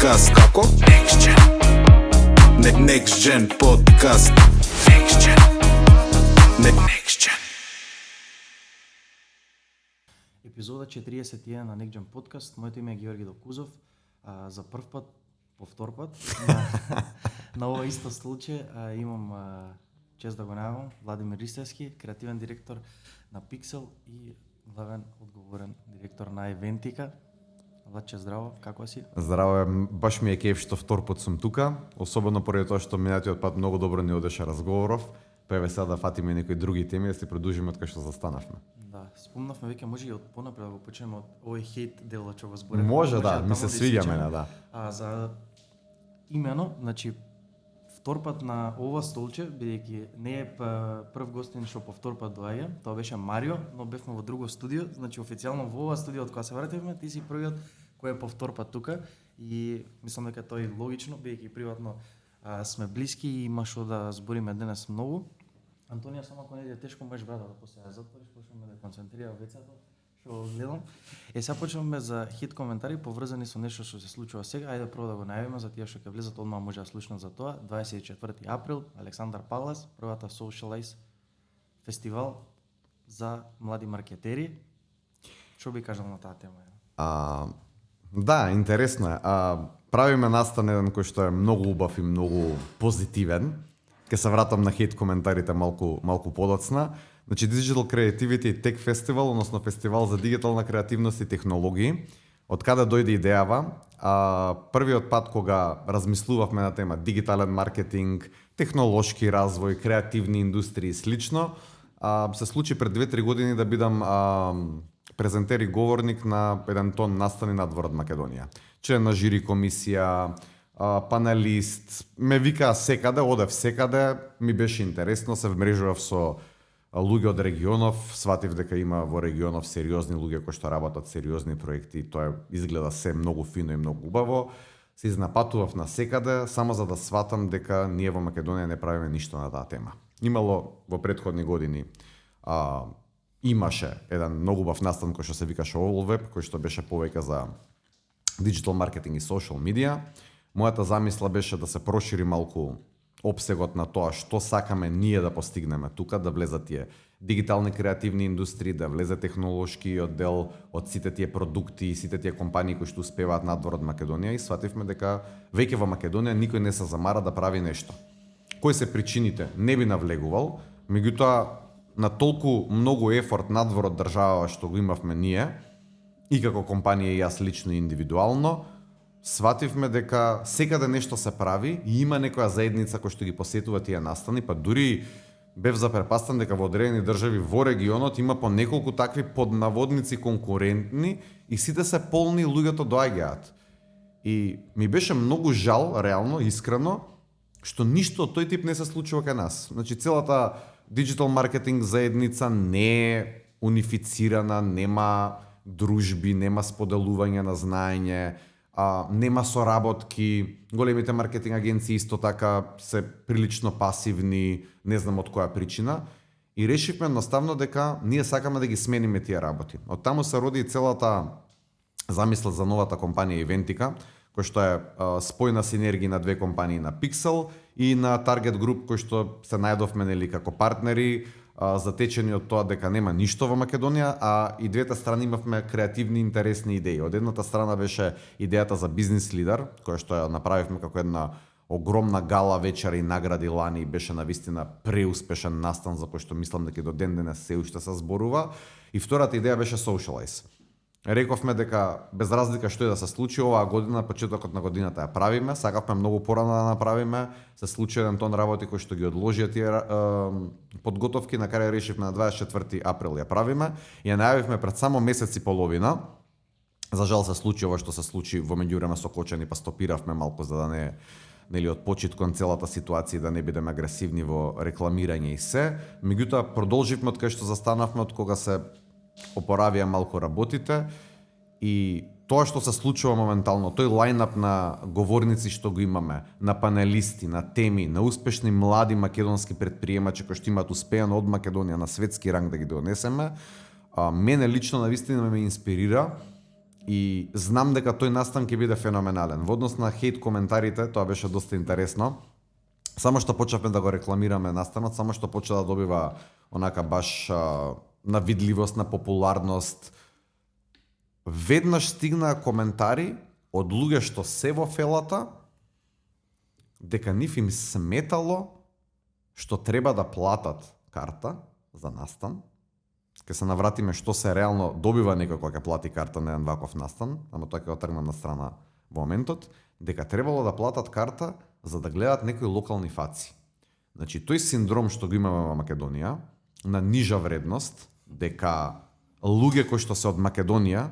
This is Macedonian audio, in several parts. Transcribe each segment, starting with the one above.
подкаст. Како? Next Gen. Next Gen подкаст. Next Gen. Next Gen. Епизода 41 на Next Gen подкаст. Моето име е Георги Докузов. За прв пат, по втор пат, на ова исто случај имам чест да го најавам Владимир Ристевски, креативен директор на Pixel и главен одговорен директор на Евентика. Владче, здраво, како си? Здраво, баш ми е кеф што втор пат сум тука, особено поради тоа што минатиот пат многу добро ни одеше разговоров, па еве сега да фатиме некои други теми, да се продолжиме од кај што застанавме. Да, спомнавме веќе може и од понапред да го почнеме од овој хейт дел што го зборевме. Може да, ми се свиѓа мене, да. За имено, значи втор пат на ова столче, бидејќи не е прв гостин што по втор пат доаѓа, тоа беше Марио, но бевме во друго студио, значи официјално во ова студио од кога се вративме, ти си првиот кој е по втор пат тука и мислам дека тоа е логично, бидејќи приватно сме блиски и има што да збориме денес многу. Антонија, само ако не е тешко, можеш брата да посеја затвориш, почнеме да концентрира вецето, што гледам. Сега почнеме за хит коментари поврзани со нешто што се случува сега. Ајде прво да го најавиме за тие што ќе влезат, одма може да слушнат за тоа. 24 април, Александар Палас, првата Socialize фестивал за млади маркетери. Што би кажал на таа тема? Да, интересно е. Правиме настан еден кој што е многу убав и многу позитивен. Ке се вратам на хейт коментарите малку подоцна. Значи Digital Creativity Tech Festival, односно фестивал за дигитална креативност и технологии. Од каде дојде идејава? Првиот пат кога размислувавме на тема дигитален маркетинг, технолошки развој, креативни индустрии и слично, се случи пред 2-3 години да бидам презентер и говорник на еден тон настани надвор од Македонија. Член на жири комисија, панелист, ме викаа секаде, одев секаде, ми беше интересно, се вмрежував со луѓе од регионов, сватив дека има во регионов сериозни луѓе кои што работат сериозни проекти, тоа изгледа се многу фино и многу убаво. Се изнапатував на секаде, само за да сватам дека ние во Македонија не правиме ништо на таа тема. Имало во претходни години, имаше еден многу убав настан кој што се викаше Allweb, кој што беше повеќе за digital маркетинг и social media. Мојата замисла беше да се прошири малку опсегот на тоа што сакаме ние да постигнеме тука, да влезат тие дигитални креативни индустрии, да влезе технолошкиот дел од сите тие продукти и сите тие компании кои што успеваат надвор од Македонија и свативме дека веќе во Македонија никој не се замара да прави нешто. Кои се причините? Не би навлегувал, меѓутоа на толку многу ефорт надвор од држава што го имавме ние и како компанија и јас лично и индивидуално, свативме дека секаде нешто се прави и има некоја заедница која што ги посетува тие настани, па дури бев запрепастен дека во одредени држави во регионот има по неколку такви поднаводници конкурентни и сите се полни, луѓето доаѓаат. И ми беше многу жал, реално, искрено, што ништо од тој тип не се случува кај нас. Значи целата диджитал маркетинг заедница не е унифицирана, нема дружби, нема споделување на знаење, нема соработки, големите маркетинг агенции исто така се прилично пасивни, не знам од која причина, и решивме едноставно дека ние сакаме да ги смениме тие работи. Од таму се роди целата замисла за новата компанија Евентика, кој што е спојна синергија на две компании, на Pixel и на Target Group, кој што се најдовме нели како партнери, затечени од тоа дека нема ништо во Македонија, а и двете страни имавме креативни интересни идеи. Од едната страна беше идејата за бизнес лидер, која што ја направивме како една огромна гала вечера и награди лани и беше навистина преуспешен настан за кој што мислам дека до ден денес се уште се зборува. И втората идеја беше Socialize. Рековме дека без разлика што и да се случи оваа година, почетокот на годината ја правиме, сакавме многу порано да направиме, се случи еден тон работи кои што ги одложија тие подготовки, на крај решивме на 24 април ја правиме и ја најавивме пред само месец и половина. За жал се случи ова што се случи во меѓувреме со Кочани, па стопиравме малку за да не нели од почит кон целата ситуација да не бидеме агресивни во рекламирање и се. Меѓутоа продолживме од кај што застанавме од кога се опоравија малку работите и тоа што се случува моментално, тој лајнап на говорници што го имаме, на панелисти, на теми, на успешни млади македонски претприемачи кои што имаат успеано од Македонија на светски ранг да ги донесеме, мене лично навистина ме инспирира и знам дека тој настан ќе биде феноменален. Во однос на хейт коментарите, тоа беше доста интересно. Само што почнавме да го рекламираме настанот, само што почна да добива онака баш на видливост, на популарност. Веднаш стигнаа коментари од луѓе што се во фелата, дека нив им сметало што треба да платат карта за настан. Ке се навратиме што се реално добива некој кога ќе плати карта на еден ваков настан, ама тоа ќе го тргнам на страна во моментот, дека требало да платат карта за да гледат некои локални фаци. Значи, тој синдром што го имаме во Македонија, на нижа вредност, дека луѓе кои што се од Македонија,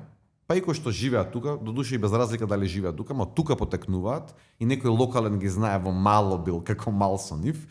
па и кои што живеат тука, додуше и без разлика дали живеат тука, но тука потекнуваат и некој локален ги знае во мало бил како мал со нив.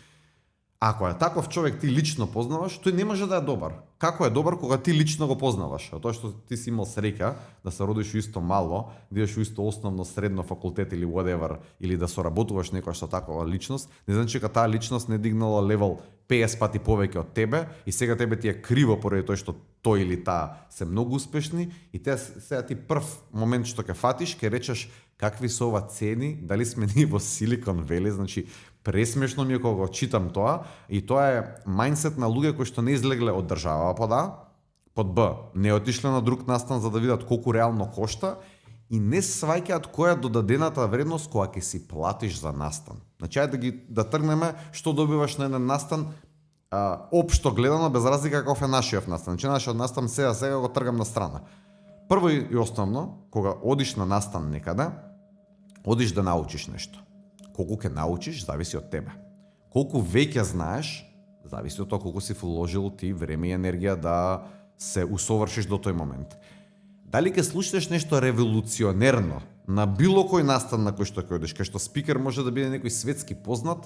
Ако е таков човек ти лично познаваш, тој не може да е добар. Како е добар кога ти лично го познаваш? А тоа што ти си имал среќа да се родиш у исто мало, да идеш у исто основно, средно факултет или whatever, или да соработуваш некоја со такова личност, не значи дека таа личност не дигнала левел 50 пати повеќе од тебе и сега тебе ти е криво поради тоа што тој или таа се многу успешни и те сега ти прв момент што ќе фатиш, ќе речеш какви се ова цени, дали сме ние во Силикон Вели, значи пресмешно ми е кога го читам тоа и тоа е мајндсет на луѓе кои што не излегле од држава под А, под Б, не отишле на друг настан за да видат колку реално кошта и не сваќаат која додадената вредност кога ќе си платиш за настан. Значи ајде да тргнеме што добиваш на еден настан општо гледано без разлика каков е нашиот настан. Значи нашиот настан сега го тргам на страна. Прво и основно, кога одиш на настан некаде, одиш да научиш нешто. Колку ќе научиш, зависи од тебе. Колку веќе знаеш, зависи од тоа колку си вложил ти време и енергија да се усовршиш до тој момент. Дали ќе слушнеш нешто револуционерно на било кој настан на кој што ќе одиш, кај што спикер може да биде некој светски познат,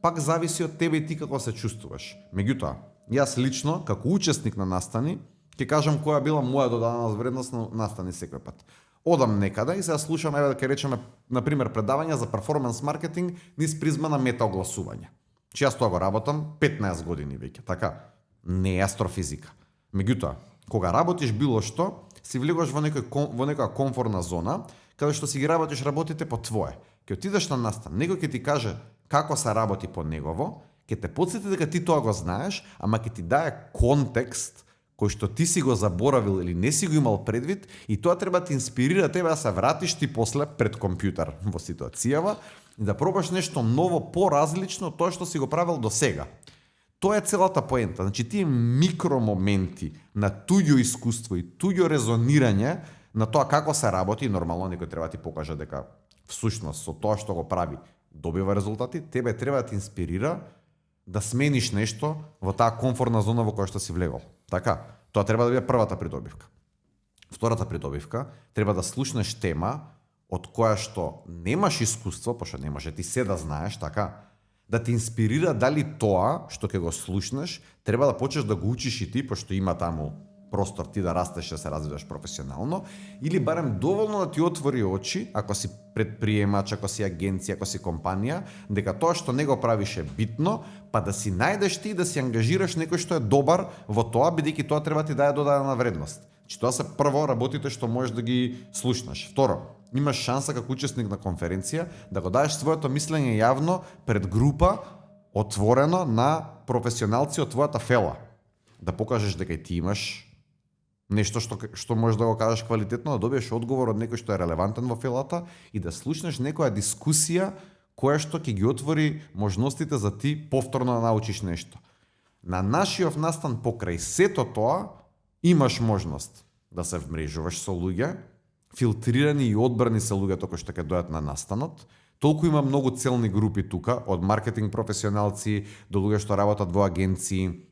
пак зависи од тебе и ти како се чувствуваш. Меѓутоа, јас лично, како учесник на настани, ќе кажам која била моја додадена вредност на настани секој пат. Одам некаде и сега слушам, еве да ќе речеме, например, предавања за перформанс маркетинг низ призма на метаогласување. Че јас тоа го работам 15 години веќе, така? Не е астрофизика. Меѓутоа, кога работиш било што, си влегуваш во некоја комфортна зона, каде што си ги работиш работите по твое. Ќе отидеш на настан, некој ќе ти каже како се работи по негово, ќе те потсети дека ти тоа го знаеш, ама ќе ти дае контекст кој што ти си го заборавил или не си го имал предвид и тоа треба ти инспирира тебе да се вратиш ти после пред компјутер во ситуацијава и да пробаш нешто ново, поразлично од тоа што си го правил до сега. Тоа е целата поента. Значи тие микромоменти на туѓо искуство и туѓо резонирање на тоа како се работи, нормално некој треба ти покаже дека всушност со тоа што го прави добива резултати, тебе треба да ти инспирира да смениш нешто во таа комфортна зона во која што си влегол. Така, тоа треба да биде првата придобивка. Втората придобивка, треба да слушнеш тема од која што немаш искуство, пошто не може ти се да знаеш, така, да те инспирира дали тоа што ќе го слушнеш, треба да почнеш да го учиш и ти, пошто има таму простор ти да растеш, да се развиваш професионално, или барем доволно да ти отвори очи, ако си предприемач, ако си агенција, ако си компанија, дека тоа што не го правиш е битно, па да си најдеш ти и да си ангажираш некој што е добар во тоа, бидејќи тоа треба ти дае додадена вредност. Че тоа се прво работите што можеш да ги слушнеш. Второ, имаш шанса како учесник на конференција да го даеш своето мислење јавно пред група отворено на професионалци од твојата фела. Да покажеш дека и ти имаш нешто што можеш да го кажеш квалитетно, да добиеш одговор од некој што е релевантен во фелата и да слушнеш некоја дискусија која што ќе ги отвори можностите за ти повторно да научиш нешто. На нашиот настан покрај сето тоа имаш можност да се вмрежуваш со луѓе, филтрирани и одбрани се луѓето кои што ќе дојдат на настанот. Толку има многу целни групи тука, од маркетинг професионалци до луѓе што работат во агенции,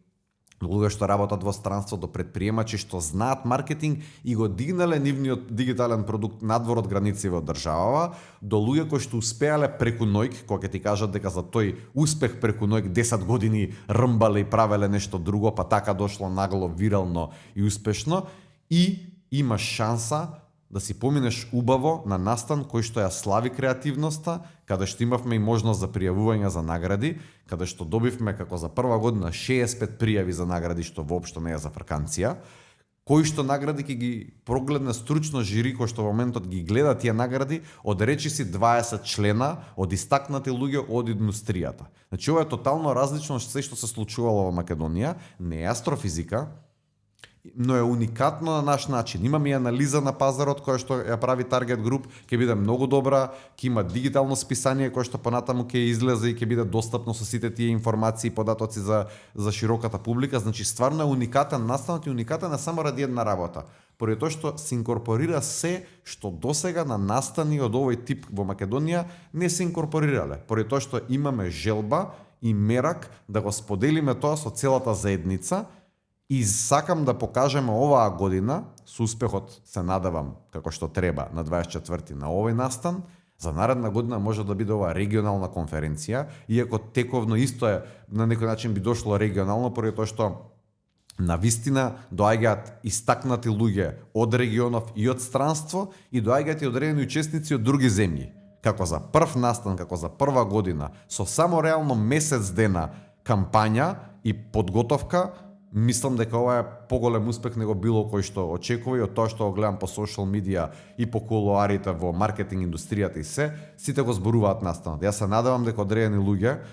до луѓе што работат во странство, до предприемачи што знаат маркетинг и го дигнале нивниот дигитален продукт надвор од граници во државава, до луѓе кои што успеале преку ноќ, кога ќе ти кажат дека за тој успех преку ноќ 10 години рмбале и правеле нешто друго, па така дошло нагло, вирално и успешно, и имаш шанса да си поминеш убаво на настан кој што ја слави креативноста, каде што имавме и можност за пријавување за награди, каде што добивме како за прва година 65 пријави за награди, што воопшто не е за фрканција, кои што награди ќе ги прогледне стручно жири кој што во моментот ги гледа тие награди од речиси 20 члена од истакнати луѓе од индустријата. Значи ова е тотално различно од се што се случувало во Македонија, не е астрофизика, но е уникатно на наш начин. Имаме и анализа на пазарот која што ја прави Target Group, ќе биде многу добра, ќе има дигитално списание кое што понатаму ќе излезе и ќе биде достапно со сите тие информации и податоци за широката публика. Значи стварно е уникатен настанот и уникатен е само ради една работа. Поради тоа што се инкорпорира се што досега на настани од овој тип во Македонија не се инкорпорирале. Поради тоа што имаме желба и мерак да го споделиме тоа со целата заедница. И сакам да покажеме оваа година, со успехот се надавам како што треба на 24-ти на овој настан, за наредна година може да биде ова регионална конференција, иако тековно исто е на некој начин би дошло регионално, поради тоа што на вистина доаѓаат истакнати луѓе од регионов и од странство и доаѓаат и одредени учесници од други земји. Како за прв настан, како за прва година, со само реално месец дена кампања и подготовка, мислам дека ова е поголем успех него било кој што очекува и од тоа што го гледам по социјал медија и по кулоарите во маркетинг индустријата и сите го зборуваат настанот. Јас се надевам дека одредени луѓе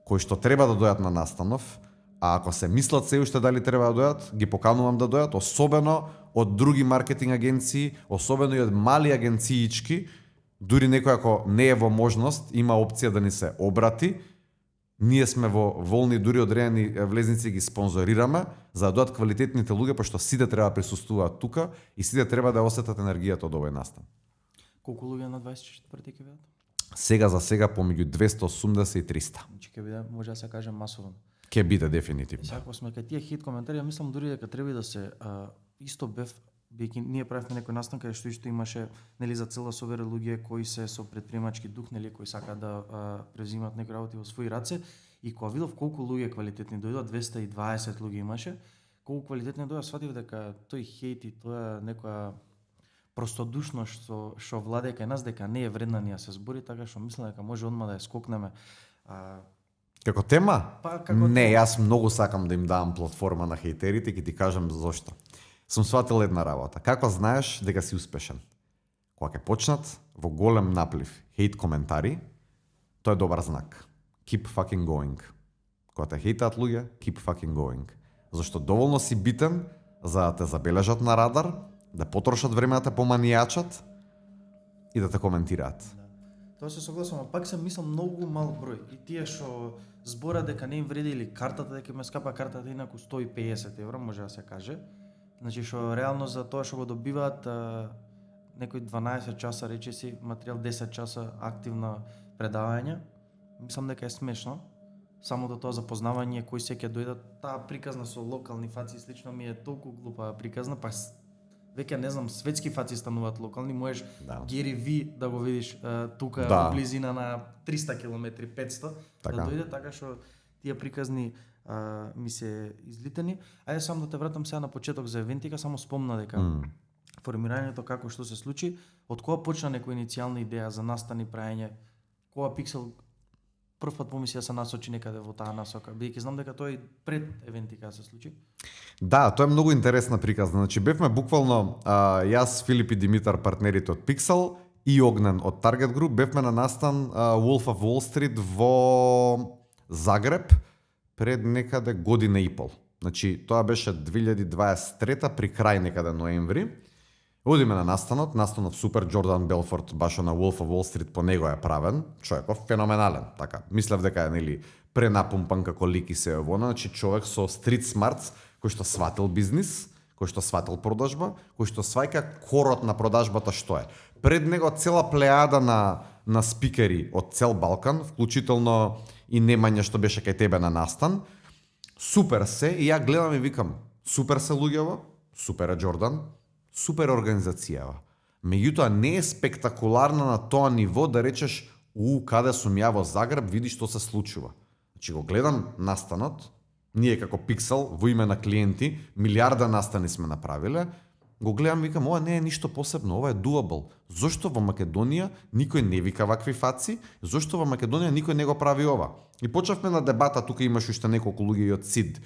кои што треба да дојдат на настанов, а ако се мислат се уште дали треба да дојдат, ги поканувам да дојдат, особено од други маркетинг агенции, особено и од мали агенциички, дури некој ако не е во можност, има опција да ни се обрати. Ние сме во волни, дури одредени влезници ги спонзорираме, за да дојдат квалитетните луѓе, пошто сите треба да присуствуваат тука и сите треба да осетат енергијата од овој настан. Колку луѓе на 24-ти ќе бидат? Сега за сега помеѓу 280 и 300. Значи ќе биде, може да се каже масовно. Ќе биде дефинитивно. Сега кога сме кај тие хит коментари, ја мислам дури дека треба да се исто бев бидејќи ние правевме некој настан каде што исто имаше нели за цел да собере луѓе кои се со претприемачки дух, нели кои сакаат да презимаат некои работи во своји раце и кога видов колку луѓе квалитетни дојдоа, 220 луѓе имаше, колку квалитетни дојдоа, сватив дека тој хејт и тоа некоја простодушност што владее кај нас дека не е вредна ни да се збори, така што мислам дека може одма да ја скокнеме. Како тема? Како не, јас многу сакам да им давам платформа на хејтерите и ќе ти кажам зошто. Сум сватил една работа. Како знаеш дека си успешен? Кога ќе почнат во голем наплив хейт коментари, тоа е добар знак. Keep fucking going. Кога те хейтаат луѓе, keep fucking going. Зашто доволно си битен за да те забележат на радар, да потрошат време да те поманијачат и да те коментираат. Тоа се согласувам, пак се мислам многу мал број. И тие што збора дека не им вреди или картата, дека ме скапа картата инаку 150 евра, може да се каже. Значи што реално за тоа што го добиваат некои 12 часа речиси материјал, 10 часа активно предавање, мислам дека е смешно. Самото тоа запознавање кои се ќе дојдат, таа приказна со локални фаци слично ми е толку глупа приказна, па веќе не знам, светски фаци стануваат локални, можеш Гери Ви да го видиш тука во близина на 300 км, 500, така. Да дојде, така што тие приказни ми се излитени. Ајде само да те вратам сега на почеток за евентика, само спомна дека формирањето како што се случи, од кога почна некоја иницијална идеја за настани праење, кога Pixel прв пат помисли да се насочи некаде во таа насока, бидејќи знам дека тоа и пред евентика се случи. Да, тоа е многу интересна приказна. Значи бевме буквално јас, Филип и Димитар, партнерите од Pixel и Огнен од Target Group, бевме на настан Wolf of Wall Street во Загреб пред некаде година и пол. Значи тоа беше 2023 при крај некаде ноември. Одиме на настанот супер, Джордан Белфорд баш на Wolf of Wall Street по него е правен, човеков феноменален, така. Мислев дека е нели пренапумпан како лик и се вона, значи човек со стрит смартс, кој што сватил бизнис, кој што сватил продажба, кој што сваќа корот на продажбата што е. Пред него цела плејада на спикери од цел Балкан, вклучително и Немања што беше кај тебе на настан. Супер се и ја гледам и викам, супер се луѓево, супер е Джордан, супер организацијава. Меѓутоа не е спектакуларна на тоа ниво да речеш, каде сум ја во Загреб, види што се случува. Значи го гледам настанот, ние како Pixel во име на клиенти, милиарда настани сме направиле, го гледам, викам, ова не е ништо посебно, ова е doable. Зошто во Македонија никој не вика вакви фаци? Зошто во Македонија никој не го прави ова? И почнавме на дебата, тука имаш уште неколку луѓе и од СИД,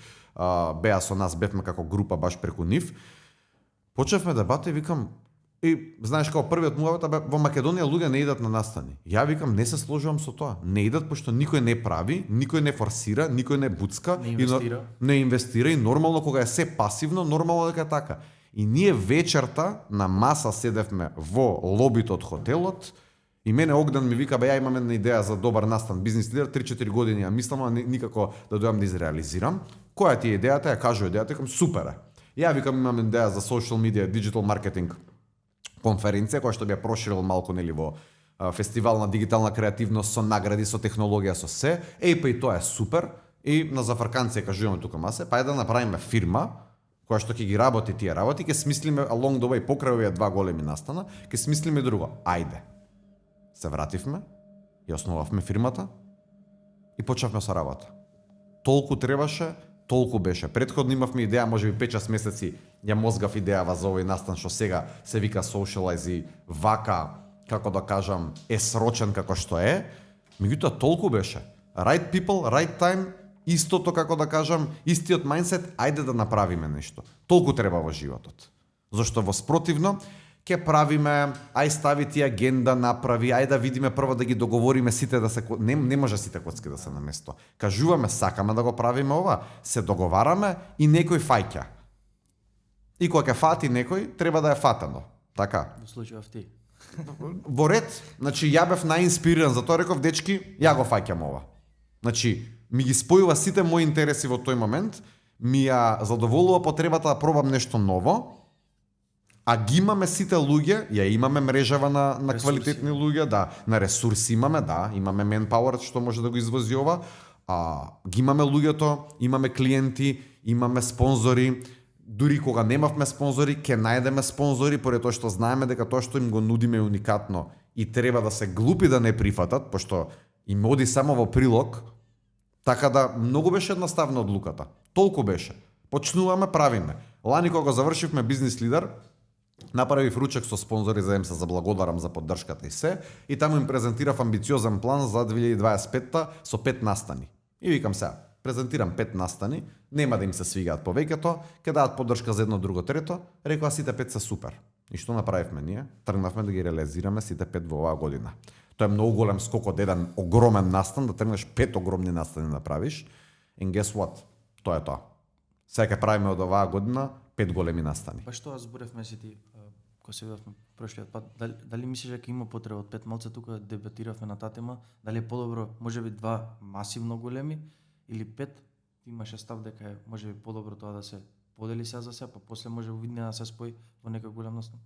беа со нас, бевме како група баш преку нив. почнавме дебата и викам, и знаеш како првиот муавет, во Македонија луѓе не идат на настани. Ја викам не се сложувам со тоа. Не идат пошто никој не прави, никој не форсира, никој не буцка, не инвестира и нормално кога е се пасивно, нормално дека е така. И ние вечерта на маса седевме во лобито од хотелот и мене Огдан ми вика, ја имам една идеја за добар настан, бизнис лидер, 3-4 години ја мислам, а никако да дојам да изреализирам. Која ти е идејата? Ја кажу идејата, викам супер е. Ја викам имам идеја за social media, digital marketing конференција која што би ја проширил малку нели во фестивал на дигитална креативност со награди, со технологија, со се. Па и тоа е супер. И на зафрканција кажуваме тука масе, па да направиме фирма која што ќе ги работи тие работи, ќе смислиме along the way покрај овие два големи настана, ќе смислиме друго. Ајде. Се вративме и основавме фирмата и почнавме со работа. Толку требаше, толку беше. Претходно имавме идеја, можеби 5-6 месеци ја мозгав идејава за овој настан што сега се вика Socialize и вака, како да кажам, е срочен како што е. Меѓутоа толку беше. Right people, right time, истото како да кажам, истиот мајндсет, ајде да направиме нешто. Толку треба во животот. Зашто во спротивно ќе правиме, ај стави ти агенда, направи, ај да видиме прво да ги договориме сите да се не може сите коцки да се на место. Кажуваме сакаме да го правиме ова, се договараме и некој фаќа. И кога ќе фати некој, треба да е фатено. Така. Во случајов ти. Во ред, значи ја бев наинспириран, затоа реков дечки, ја го фаќам ова. Значи, ми ги спојува сите мои интереси во тој момент, ми ја задоволува потребата да пробам нешто ново, а ги имаме сите луѓе, ја имаме мрежава на квалитетни луѓе, да, на ресурси имаме, да, имаме manpower што може да го извози ова, ги имаме луѓето, имаме клиенти, имаме спонзори, дури кога немавме спонзори, ќе најдеме спонзори, поради тоа што знаеме дека тоа што им го нудиме е уникатно и треба да се глупи да не прифатат, пошто им оди само во прилог, така да многу беше едноставна одлуката. Толку беше. Почнуваме, правиме. Лани кога завршивме бизнис лидер, направив ручек со спонзори за да им се заблагодарам за поддршката и се, и таму им презентирав амбициозен план за 2025 со 5 настани. И викам сега, презентирам 5 настани, нема да им се свигаат повеќето, ќе дадат поддршка за едно, друго, трето, рекоа сите 5 се супер. И што направивме ние? Тргнавме да ги реализираме сите 5 во оваа година. Тоа е многу голем скок од еден огромен настан, да тргнеш 5 огромни настани да направиш. And guess what? Тоа е тоа. Сега ќе правиме од оваа година 5 големи настани. Па што зборевме си ти, кога се видовме прошлиот пат, дали мислиш дека има потреба од 5 малце тука дебатиравме на таа тема, дали е подобро можеби 2 масивно големи или 5? Имаше став дека е можеби подобро тоа да се подели се за се, па после може видне да се спои во некој голем настан.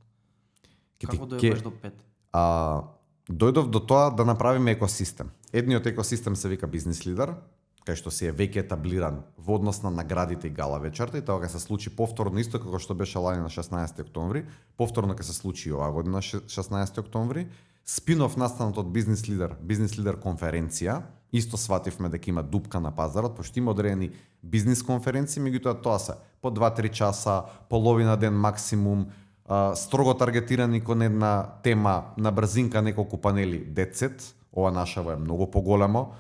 Како дојдеш до 5? Дојдов до тоа да направиме екосистем. Едниот екосистем се вика бизнис лидер, кај што си е веќе етаблиран во однос на наградите и гала вечерта, и тоа ќе се случи повторно исто како што беше лани на 16 октомври, повторно ќе се случи и оваа година 16 октомври. Спинов настанот од бизнис лидер конференција, исто свативме дека има дупка на пазарот, пошто има одредени бизнис конференции, меѓутоа тоа се по 2-3 часа, половина ден максимум, строго таргетирани кон една тема на брзинка, неколку панели, децет, ова нашава е многу поголемо.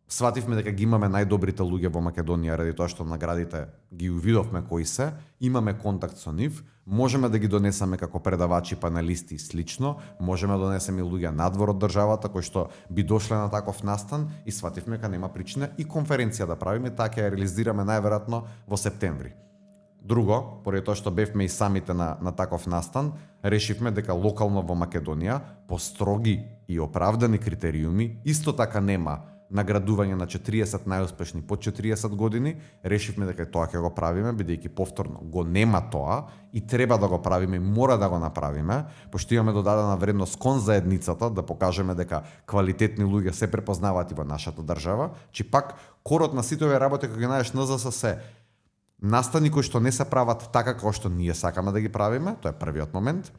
Свативме дека ги имаме најдобрите луѓе во Македонија, ради тоа што наградите ги увидовме кои се, имаме контакт со нив, можеме да ги донесеме како предавачи, панелисти и слично, можеме да донесеме и луѓе надвор од државата кои што би дошле на таков настан и свативме дека нема причина и конференција да правиме, така ја реализираме најверојатно во септември. Друго, поради тоа што бевме и самите на таков настан, решивме дека локално во Македонија по строги и оправдани критериуми исто така нема наградување на 40 најуспешни под 40 години, решивме дека тоа ќе го правиме, бидејќи повторно го нема тоа и треба да го правиме, мора да го направиме, пошто имаме додадена вредност кон заедницата, да покажеме дека квалитетни луѓе се препознаваат и во нашата држава, че пак корот на сите овие работи кои ги најдеш НЗСС, настани кои што не се прават така како што ние сакаме да ги правиме, тоа е првиот момент,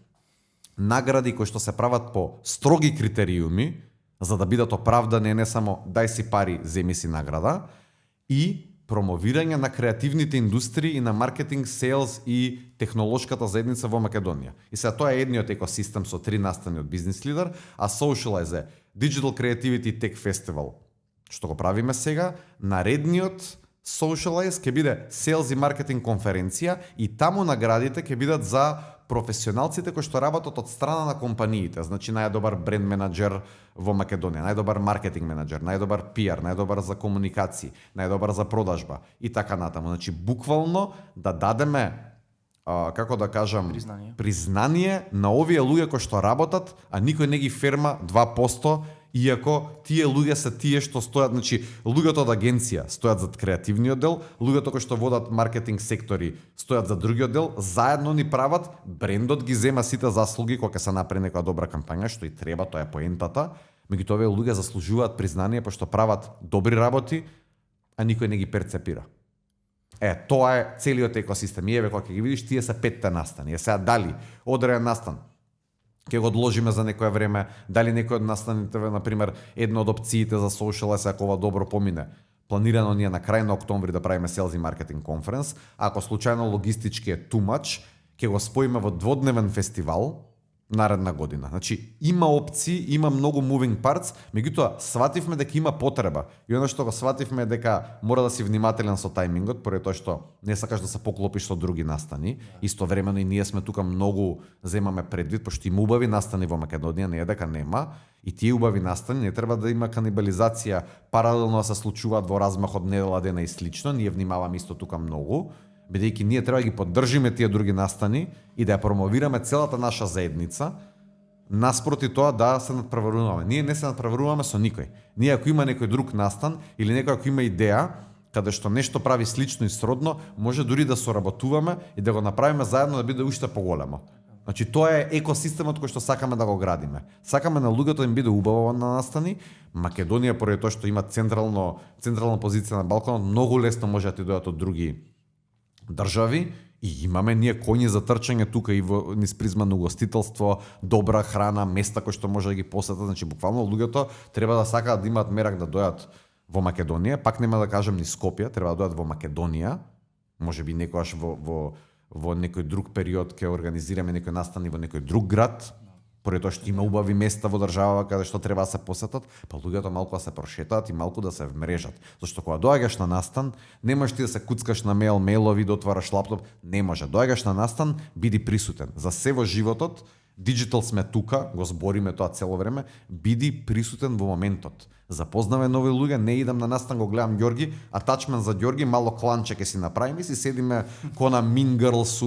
награди кои што се прават по строги критериуми, за да бидат оправдани не само дај си пари, земи си награда, и промовирање на креативните индустрии и на маркетинг, селс и технолошката заедница во Македонија. И сега тоа е едниот екосистем со 3 настани од бизнис лидер, а Socialize Digital Creativity Tech Festival, што го правиме сега, наредниот Socialize ќе биде Sales и Marketing конференција и таму наградите ќе бидат за професионалците кои што работат од страна на компаниите. Значи најдобар бренд менаџер во Македонија, најдобар маркетинг менаџер, најдобар PR, најдобар за комуникации, најдобар за продажба и така натаму. Значи буквално да дадеме како да кажам, признание на овие луѓе кои што работат, а никој не ги ферма 2%, иако тие луѓе се тие што стојат, значи луѓето од агенција стојат зад креативниот дел, луѓето кои што водат маркетинг сектори стојат за другиот дел, заедно ни прават, брендот ги зема сите заслуги кога ќе се направи некоја добра кампања, што и треба, тоа е поентата. Меѓутоа овие луѓе заслужуваат признание пошто прават добри работи, а никој не ги перцепира. Тоа е целиот екосистем. И еве кога ќе ги видиш, тие се 5 настани. Сега дали одреден настан ќе го одложиме за некое време, дали некој од настаните, например, една од опциите за Socialize, ако ова добро помине, планирано ни е на крај на октомври да правиме Sales и Marketing Conference, ако случајно логистички е too much, ќе го споиме во дводневен фестивал наредна година. Значи, има опции, има многу moving parts, меѓутоа свативме дека има потреба. И оно што го свативме е дека мора да си внимателен со тајмингот, поради тоа што не сакаш да се поклопиш со други настани. Истовремено и ние сме тука многу земаме предвид, пошто има убави настани во Македонија, не е дека нема, и тие убави настани не треба да има канибализација, паралелно да се случуваат во размах од недела дена и слично, ние внимаваме исто тука многу, бидејќи ние треба да ги поддржиме тие други настани и да ја промовираме целата наша заедница, наспроти тоа да се надпреваруваме. Ние не се надпреваруваме со никој. Ние ако има некој друг настан или некој ако има идеја, каде што нешто прави слично и сродно, може дури да соработуваме и да го направиме заедно да биде уште поголемо. Значи тоа е екосистемот кој што сакаме да го градиме. Сакаме на луѓето им биде убаво на настани. Македонија поради тоа што има централна позиција на Балканот, многу лесно може да ти дојдат од други држави и имаме ние коњи за трчање тука и во низ призма на угостителство, добра храна, места кои што може да ги посетат, значи буквално луѓето треба да сакаат да имаат мерак да дојдат во Македонија, пак нема да кажам ни Скопје, треба да дојдат во Македонија, можеби некогаш во некој друг период ќе организираме некој настани во некој друг град, поради тоа што има убави места во државава каде што треба да се посетат, па луѓето малку да се прошетаат и малку да се вмрежат. Зашто кога доаѓаш на настан, не можеш ти да се куцкаш на мејлови, да отвараш лаптоп, не може. Доаѓаш на настан, биди присутен. За се во животот, диджитал сме тука, го збориме тоа цело време, биди присутен во моментот. Запознаваме нови луѓе, не идам на настан, го гледам Ѓорги, атачмент за Ѓорги, мало кланче ќе си направиме и си седиме кона Mean Girls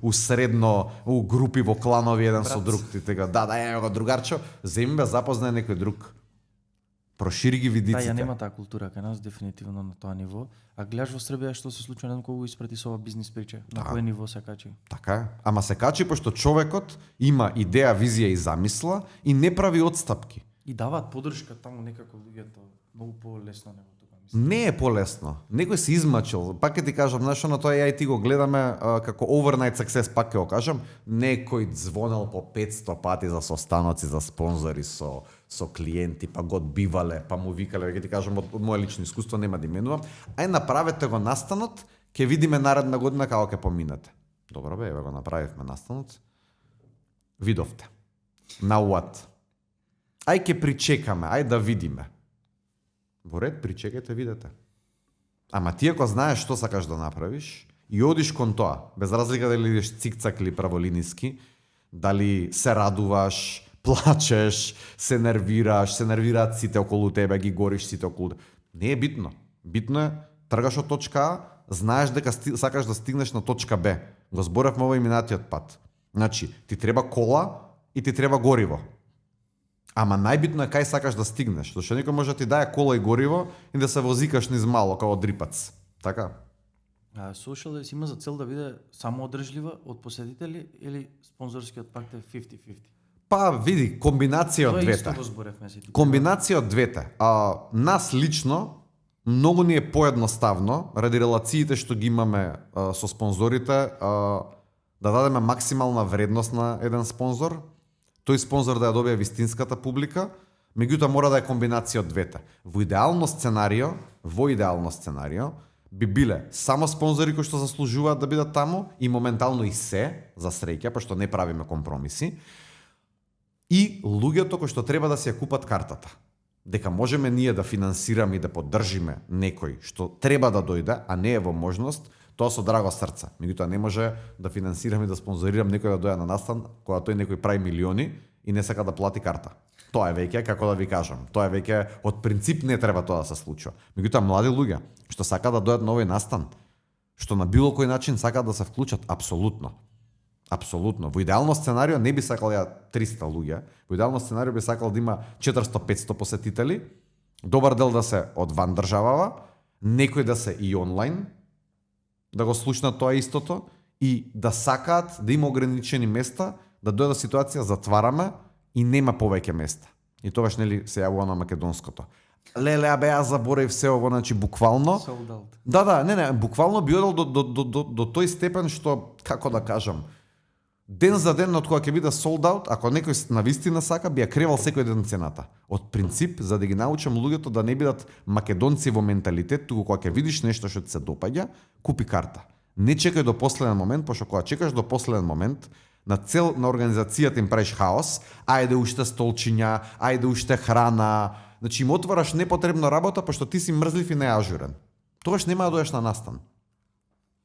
у средно, у групи во кланови еден со друг. Ти тега, еве го другарчо, земи бе запознае некој друг. Прошири ги видиците. Да, ја нема таа култура кај нас дефинитивно на тоа ниво. А гледаш во Србија што се случува, не знам кога го испрати со ова бизнис прича. На кој ниво се качи? Така е. Ама се качи пошто човекот има идеја, визија и замисла и не прави отстапки. И даваат поддршка таму некако луѓето многу полесно него тука мислам. Не е полесно. Некој се измачил. Пак ќе ти кажам, знаеш, на тоа ја и ти го гледаме како overnight success, пак ќе го кажам, некој звонел по 500 пати за состаноци, за спонзори со клиенти, па го одбивале, па му викале, ќе ти кажам од моje лично искуство, нема да именувам. Ај направете го настанот, ќе видиме наредна година како ќе поминете. Добро бе, еве го направивме настанот. Видовте. Now what? Ај ќе причекаме, ај да видиме. Во ред, причекајте, видете. Ама ти ако знаеш што сакаш да направиш и одиш кон тоа, без разлика дали идеш цикцак или праволиниски, дали се радуваш, плачеш, се нервираат сите околу тебе, ги гориш сите околу тебе. Не е битно. Битно е, тргаш од точка А, знаеш дека сакаш да стигнеш на точка Б. Го зборевме ова и минатиот пат. Значи, ти треба кола и ти треба гориво. Ама најбитно е кај сакаш да стигнеш, зашто некој може да ти даде кола и гориво и да се возикаш низ мало како дрипац. Така? Socialize има за цел да биде само одржлива од посетители или спонзорскиот пакт е 50-50? Па види, комбинација од двете. Тоа исто го зборевме си. Комбинација од двете. Нас лично многу ни е поедноставно, ради релациите што ги имаме со спонзорите, да дадеме максимална вредност на еден спонзор, тој спонзор да ја добие вистинската публика, меѓутоа мора да е комбинација од двете. Во идеално сценарио би биле само спонзори кои што заслужуваат да бидат таму и моментално и се за среќа, пошто не правиме компромиси, и луѓето кои што треба да си ја купат картата. дека можеме ние да финансираме и да поддржиме некој што треба да дојде, а не е во можност, тоа со драго срце. Меѓутоа не може да финансирам и да спонзорирам некој да дојде на настан кога тој некој прави милиони и не сака да плати карта. Тоа е веќе, како да ви кажам, тоа е веќе од принцип не треба тоа да се случува. Меѓутоа млади луѓе што сакаат да дојдат на овој настан, што на било кој начин сакаат да се вклучат, апсолутно. Апсолутно. Во идеално сценарио не би сакал ја 300 луѓе. Во идеално сценарио би сакал да има 400-500 посетители, добар дел да се од ван државава, некој да се и онлайн, да го слушнат тоа истото и да сакаат да има ограничени места, да дојде ситуација затвараме и нема повеќе места. И тогаш нели се јавува на македонското. Леле, абе, јас заборев се ово, значи буквално. Sold out. Да, не, буквално би одел до тој степен што, како да кажам, ден за ден од кога ќе биде sold out, ако некој навистина сака, би ја кревал секој ден цената. Од принцип, за да ги научам луѓето да не бидат македонци во менталитет, туку кога ќе видиш нешто што ти се допаѓа, купи карта. Не чекај до последен момент, пошто кога чекаш до последен момент, на организацијата им правиш хаос, ајде уште столчиња, ајде уште храна, значи им отвараш непотребно работа, пошто ти си мрзлив и неажурен. Тогаш нема да дојдеш на настан.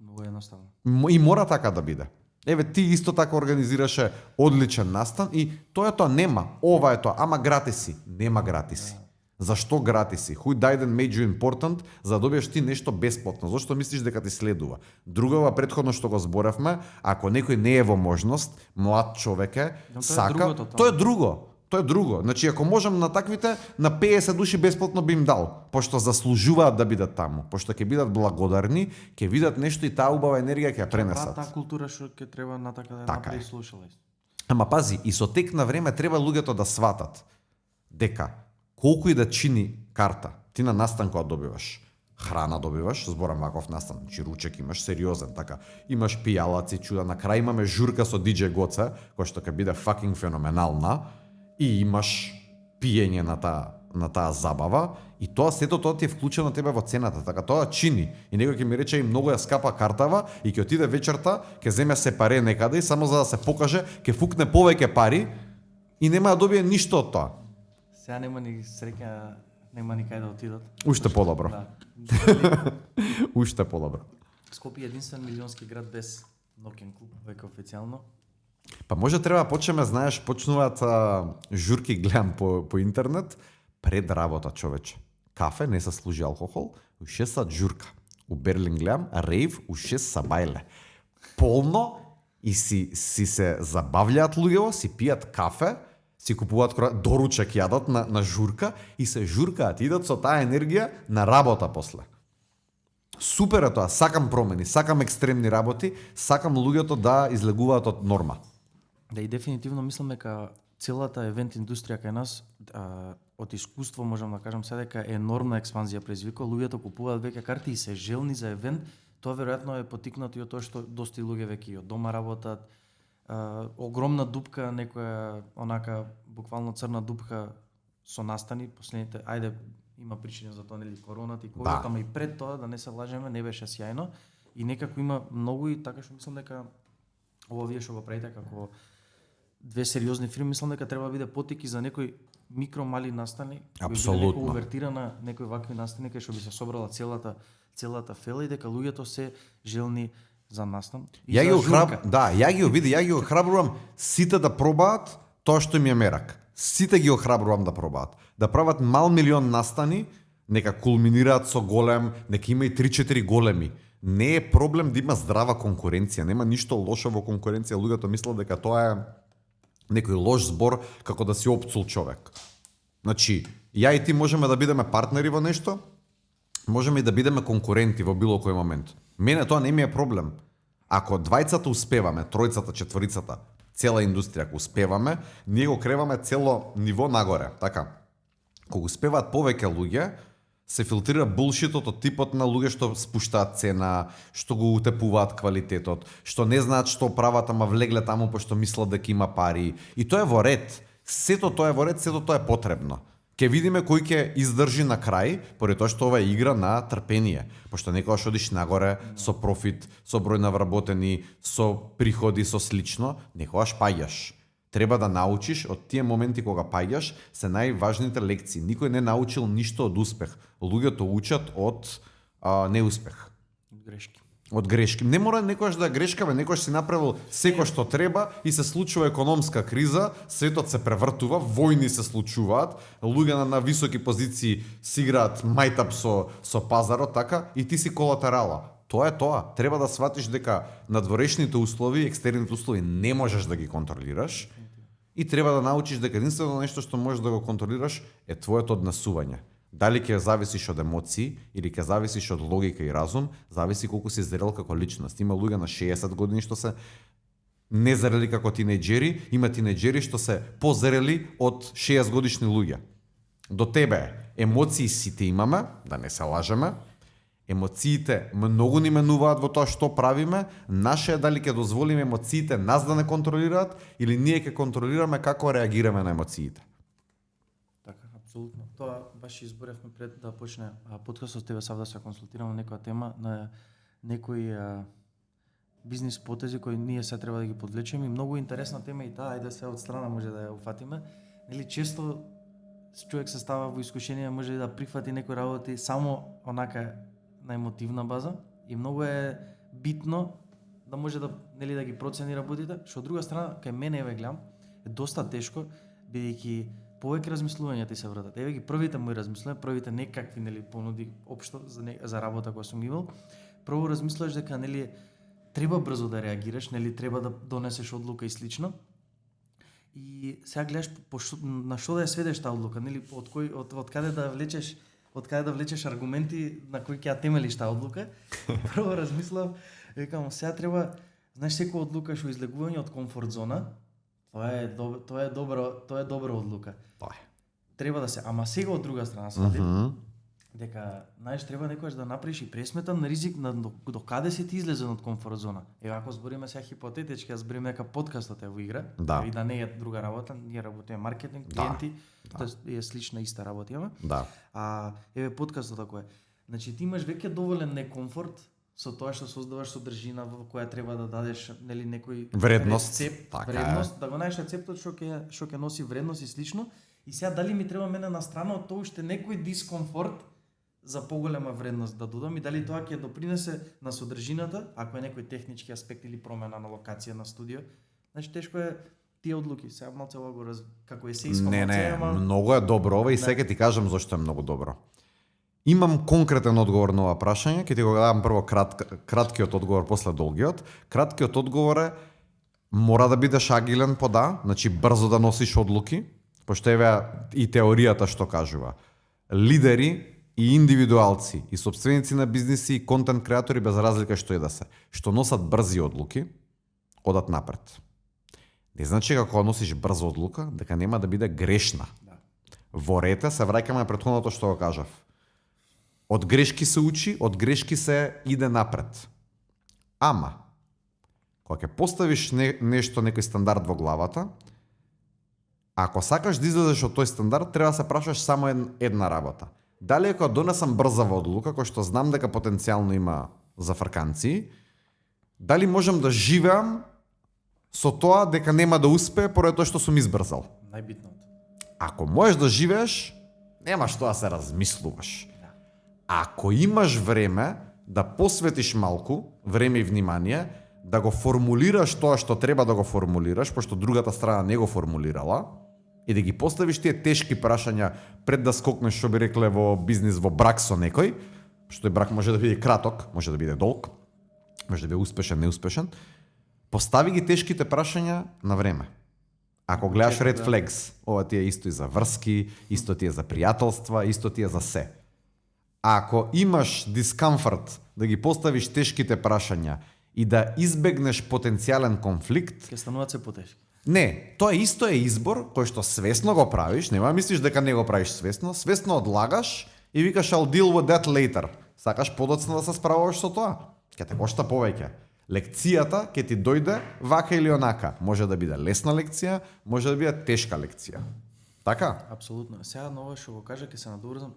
Многу едноставно. И мора така да биде. Еве, ти исто така организираше одличен настан и тоа нема. Ова е тоа, ама гратиси. Нема гратиси. Зашто гратиси? Who died and made you important, за да добиеш ти нешто бесплатно. Зошто мислиш дека ти следува? Другова претходно што го зборевме, ако некој не е во можност, млад човек е, сака, тоа е друго. Тоа е друго. Значи, ако можам на таквите, на 50 души бесплатно би им дал, пошто заслужуваат да бидат таму, пошто ќе бидат благодарни, ќе видат нешто и таа убава енергија ќе ја пренесат. Таа култура што ќе треба натака да Така направи е. слушалец. Ама пази, и со тек на време треба луѓето да сватат дека колку и да чини карта, ти на настан кога добиваш храна добиваш, зборам ваков настан, значи ручек имаш сериозен, така. Имаш пијалаци, чуда, на крај имаме журка со DJ Гоце, која што ќе биде fucking феноменална, и имаш пиење на таа забава, и тоа сето тоа ти е вклучено на тебе во цената, така тоа чини. И некој ќе ми рече и многу ја скапа картава и ќе отиде вечерта, ќе земе се паре некаде и само за да се покаже, ќе фукне повеќе пари и нема да добие ништо од тоа. Сега нема ни среќа, нема ни кај да отидат. Уште подобро. Да. Уште подобро. Скопје е единствен милионски град без ноќен клуб, веќе официјално. Па може треба почнеме, знаеш, почнуваат журки, гледам по интернет, пред работа, човече. Кафе, не се служи алкохол, у 6 сат журка. У Берлин гледам, рейв, у 6 са бајле. Полно и си се забавлjaат луѓето, си пијат кафе, си купуваат доручек јадат на журка и се журкаат, идат со таа енергија на работа после. Супер е тоа, сакам промени, сакам екстремни работи, сакам луѓето да излегуваат од норма. Да, и дефинитивно мислам дека целата евент индустрија кај нас, од искуство можам да кажам сега дека е енормна експанзија предизвикува, луѓето купуваат веќе карти и се желни за евент. Тоа веројатно е поттикнато и од тоа што доста луѓе веќе и од дома работат. Огромна дупка, некоја онака буквално црна дупка со настани последните, ајде има причини за тоа, нели, короната и ковид, ама и пред тоа, да не се лажеме, не беше сјајно и некако има многу и така што мислам дека ова вие што го правите како две сериозни фирми, мислам дека треба да биде поттик и за некои микро мали настани, апсолутно, некој увертира на некои вакви настани кај што би се собрала целата фела и дека луѓето се желни за настан. Ја ги охрабрувам сите да пробаат тоа што им е мерак. Сите ги охрабрувам да пробаат. Да прават мал милион настани, нека кулминираат со голем, нека има и 3-4 големи. Не е проблем да има здрава конкуренција, нема ништо лошо во конкуренција. Луѓето мислат дека тоа е некој лош збор како да си опцул човек. Значи, ја и ти можеме да бидеме партнери во нешто, можеме и да бидеме конкуренти во било кој момент. Мене тоа не ми е проблем. Ако двајцата успеваме, тројцата, четворицата, цела индустрија, ако успеваме, ние го креваме цело ниво нагоре, така. Кога успеваат повеќе луѓе, се филтрира булшитот од типот на луѓе што спуштаат цена, што го утепуваат квалитетот, што не знаат што прават, ама влегле таму пошто мислат дека има пари. И тоа е во ред. Сето тоа е во ред, сето тоа е потребно. Ке видиме кој ќе издржи на крај, поради тоа што ова е игра на трпение. Пошто некогаш одиш нагоре со профит, со број на вработени, со приходи, со слично, некогаш паѓаш. Треба да научиш од тие моменти кога паѓаш се најважните лекции. Никој не научил ништо од успех. Луѓето учат од неуспех. Грешки. Од грешки. Не мора некојаш да грешкаме, некојаш си направил секој што треба и се случува економска криза, светот се превртува, војни се случуваат, луѓе на високи позиции си играат мајтап со пазарот, така, и ти си колатерала. Тоа е тоа. Треба да сватиш дека надворешните услови, екстерните услови не можеш да ги контролираш и треба да научиш дека единствено нешто што можеш да го контролираш е твоето однесување. Дали ќе зависиш од емоции или ќе зависиш од логика и разум, зависи колку си зрел како личност. Има луѓе на 60 години што се незрели како тинејџери, има тинејџери што се позрели од 60 годишни луѓе. До тебе емоции сите имаме, да не се лажеме. Емоциите многу ни менуваат во тоа што правиме, наше е дали ќе дозволиме емоциите нас да не контролираат или ние ќе контролираме како реагираме на емоциите. Така, апсолутно. Тоа баш изборевме пред да почне подкастот тебе сав да се консултираме на некоја тема, на некои бизнис потези кои ние се треба да ги подвлечеме и многу интересна тема и таа, ајде се од страна може да ја уфатиме. Нели често човек се става во искушение, може да прифати некои работи само онака на емотивна база и многу е битно да може да нели да ги процени работите, што од друга страна кај мене еве гледам е доста тешко бидејќи повеќе размислувања ти се вратат. Еве ги првите мои размислувања, првите некакви нели понуди општо за работа која сум имал. Прво размислуваш дека нели треба брзо да реагираш, нели треба да донесеш одлука и слично. И сега гледаш на што да ја сведеш таа одлука, нели од каде да влечеш аргументи на кои ќе ја темелиш таа одлука. Прво размислав, викам, сега треба, знаеш, секоја одлука што излегување од комфорт зона, тоа е добра одлука. Тоа е. Треба да се, ама сега од друга страна сватив дека, знаеш, треба некојаш да направиш и пресметан ризик на до каде си ти излезен од комфорт зона. Ева ако збориме сега хипотетички, јас збориме дека подкастот е во игра, и да не е друга работа, ние работиме маркетинг, клиенти, тоа е слична иста работа имаме. Да. Еве подкастот ако е. Значи ти имаш веќе доволен некомфорт со тоа што создаваш содржина во која треба да дадеш нели некој вредност, рецепт, така вредност, да го најдеш рецептот што ќе носи вредност и слично. И сега дали ми треба мене на страна од тоа уште некој дискомфорт за поголема вредност да додам и дали тоа ќе допринесе на содржината, ако е некој технички аспект или промена на локација на студио. Значи тешко е тие одлуки. Сега малце ова го како есејско Не, многу е добро ова и сега ти кажам зашто е многу добро. Имам конкретен одговор на ова прашање, ќе ти го дадам прво краткиот одговор, после долгиот. Краткиот одговор е мора да бидеш агилен по значи брзо да носиш одлуки, пошто еве и теоријата што кажува. Лидери и индивидуалци, и сопственици на бизниси, и контент креатори без разлика што и да се, што носат брзи одлуки, одат напред. Не значи како носиш брза одлука, дека нема да биде грешна. Во рете се враќаме претходното што го кажав. Од грешки се учи, од грешки се иде напред. Ама, кога ќе поставиш нешто, некој стандард во главата, ако сакаш да излезеш од тој стандард, треба да се прашаш само една работа. Дали ако донесам брзава одлука, кој што знам дека потенцијално има зафрканци, дали можам да живеам со тоа дека нема да успее поради тоа што сум избрзал? Најбитното. Ако можеш да живееш, нема што да се размислуваш. Ако имаш време да посветиш малку време и внимание, да го формулираш тоа што треба да го формулираш, пошто другата страна не го формулирала, и да ги поставиш тие тешки прашања пред да скокнеш, што би рекле во бизнис, во брак со некој, што и брак може да биде краток, може да биде долг, може да биде успешен, неуспешен, постави ги тешките прашања на време. Ако гледаш Red Flags, ова ти е исто и за врски, исто ти е за пријателства, исто ти е за се. Ако имаш дискомфорт да ги поставиш тешките прашања и да избегнеш потенцијален конфликт, ќе стануваат се потешки. Не, тоа исто е избор кој што свесно го правиш, нема мислиш дека не го правиш свесно, свесно одлагаш и викаш I'll deal with that later. Сакаш подоцна да се справуваш со тоа? Ќе те кошта повеќе. Лекцијата ќе ти дојде вака или онака. Може да биде лесна лекција, може да биде тешка лекција. Така? Апсолутно. Сега на ова што го кажа ќе се надоврзам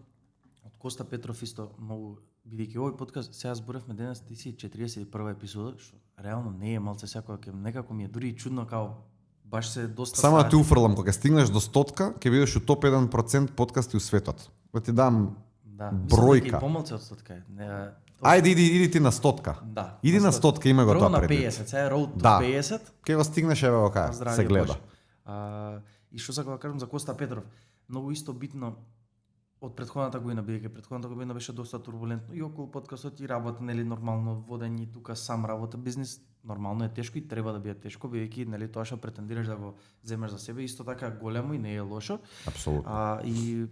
од Коста Петров исто многу, бидејќи овој подкаст сега зборевме денес 41 епизода, што реално не е малце секоја, некако ми е дури и чудно као баш се доста Само да сати. те уфрлам, кога стигнеш до 100, ќе бидеш у топ 1% подкасти у светот. Да ти дам Да, бројка. мислам дека и помалку од 100 не. Ајде иди ти на 100. Да. Иди на 100, има го Прво тоа на предвид. 50, сега е road to Да. 50. Ке го стигнеш еве ока, Здравје се гледа. Боже. И што сакам да кажам за Коста Петров, многу исто битно од претходната година, бидејќи претходната година беше доста турбулентно и околу подкастот и работа, нели нормално водење тука сам работа, бизнис нормално е тешко и треба да биде тешко, бидејќи нели тоа што претендираш да го земеш за себе исто така големо и не е лошо. Апсолутно. И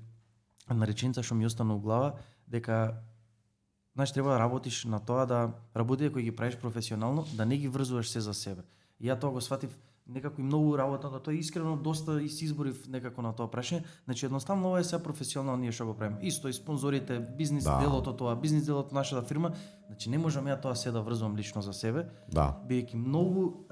една реченица што ми остана у глава дека знаеш треба да работиш на тоа да работите кои ги правиш професионално, да не ги врзуваш се за себе. И ја тоа го сватив некако и многу работа на тоа, искрено доста и се изборив некако на тоа прашање. Значи едноставно ова е се професионално ние што го правиме. Исто и спонзорите, бизнис делото тоа, бизнис делото нашата фирма, значи не можам ја тоа се да врзувам лично за себе. Да. Бидејќи многу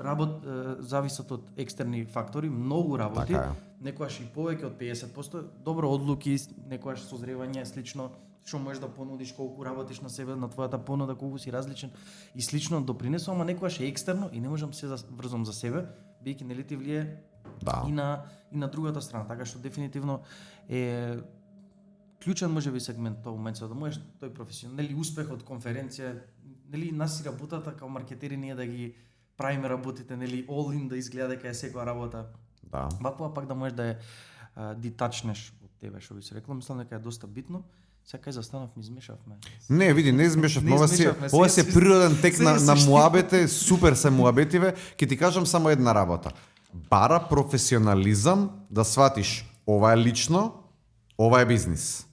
зависат од екстерни фактори, многу работи. Така е. Некојаш и повеќе од 50%, добро одлуки, некојаш созревање слично, што можеш да понудиш, колку работиш на себе, на твојата понуда, колку си различен и слично допринесува, ама некојаш е екстерно и не можам се врзам за себе, бидејќи нели ти влие Да. и на другата страна, така што дефинитивно е клучен можеби сегмент тоа момент да можеш тој професионал, нели успех од конференција, нели нас и работата као маркетери ние да ги правиме работите, нели all in да изгледа дека е секоја работа. Да. Ваква пак да можеш да ја дитачнеш од тебе, што би се рекло, мислам дека е доста битно. Сега кај застанав ми измешавме. Не, види, не измешавме. Не Ова измешавме, ова сега се природен тек сега на суштина. муабете, супер се муабетиве. Ќе ти кажам само една работа. Бара професионализам да сватиш ова е лично, ова е бизнис.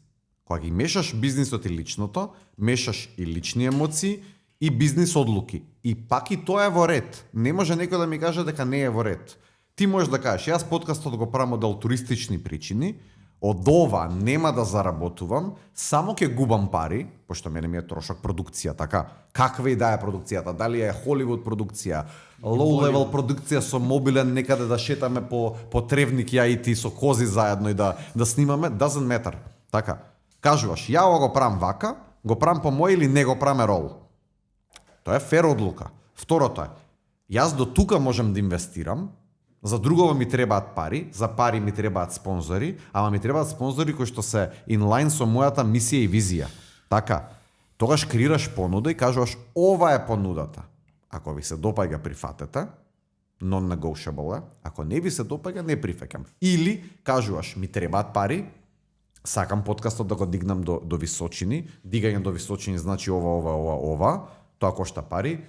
Кога ги мешаш бизнисот и личното, мешаш и лични емоции и бизнис одлуки. И пак и тоа е во ред. Не може некој да ми каже дека не е во ред. Ти можеш да кажеш, јас подкастот го правам од алтруистични причини, од ова нема да заработувам, само ќе губам пари, пошто мене ми е трошок продукција, така. Каква и да е продукцијата, дали е Холивуд продукција, low level продукција со мобилен некаде да шетаме по тревник ја и ти со кози заедно и да снимаме, doesn't matter. Така. Кажуваш, ја ова го правам вака, го правам по мој или не го правам рол. Тоа е фер одлука. Второто е, јас до тука можам да инвестирам, за другого ми требаат пари, за пари ми требаат спонзори, ама ми требаат спонзори кои што се инлайн со мојата мисија и визија. Така, тогаш креираш понуда и кажуваш, ова е понудата. Ако ви се допаѓа, прифатете, non-negotiable е. Ако не ви се допаѓа, не прифаќам. Или кажуваш, ми требаат пари, сакам подкастот да го дигнам до височини, дигање до височини значи ова, тоа кошта пари,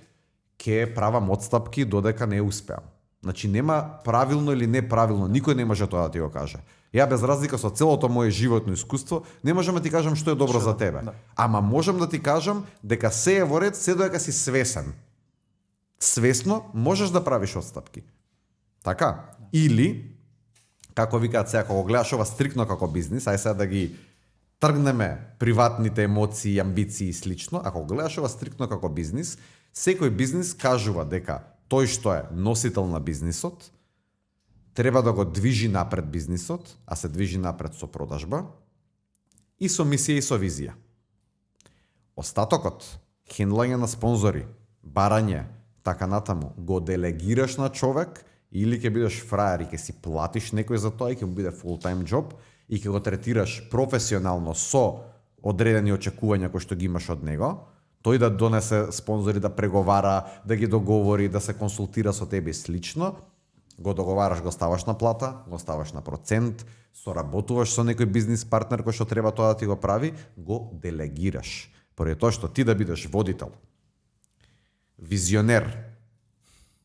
ќе правам отстапки додека не успеам. Значи нема правилно или неправилно, никој не може тоа да ти го каже. Ја без разлика со целото моје животно искуство, не можам да ти кажам што е добро за тебе. Да. Ама можам да ти кажам дека се е во ред, се додека си свесен. Свесно можеш да правиш отстапки. Така? Или, како викаат сега, кога го гледаш ова стрикно како бизнис, ај сега да ги тргнеме приватните емоции, амбиции и слично, ако го гледаш ова стрикно како бизнис, секој бизнис кажува дека тој што е носител на бизнисот, треба да го движи напред бизнисот, а се движи напред со продажба, и со мисија и со визија. Остатокот, хендлање на спонзори, барање, така натаму, го делегираш на човек, или ќе бидеш фраер и ќе си платиш некој за тоа и ќе му биде full-time job, и ќе го третираш професионално со одредени очекувања кои што ги имаш од него, тој да донесе спонзори, да преговара, да ги договори, да се консултира со тебе слично, го договараш, го ставаш на плата, го ставаш на процент, соработуваш со некој бизнис партнер кој што треба тоа да ти го прави, го делегираш. Поради тоа што ти да бидеш водител, визионер,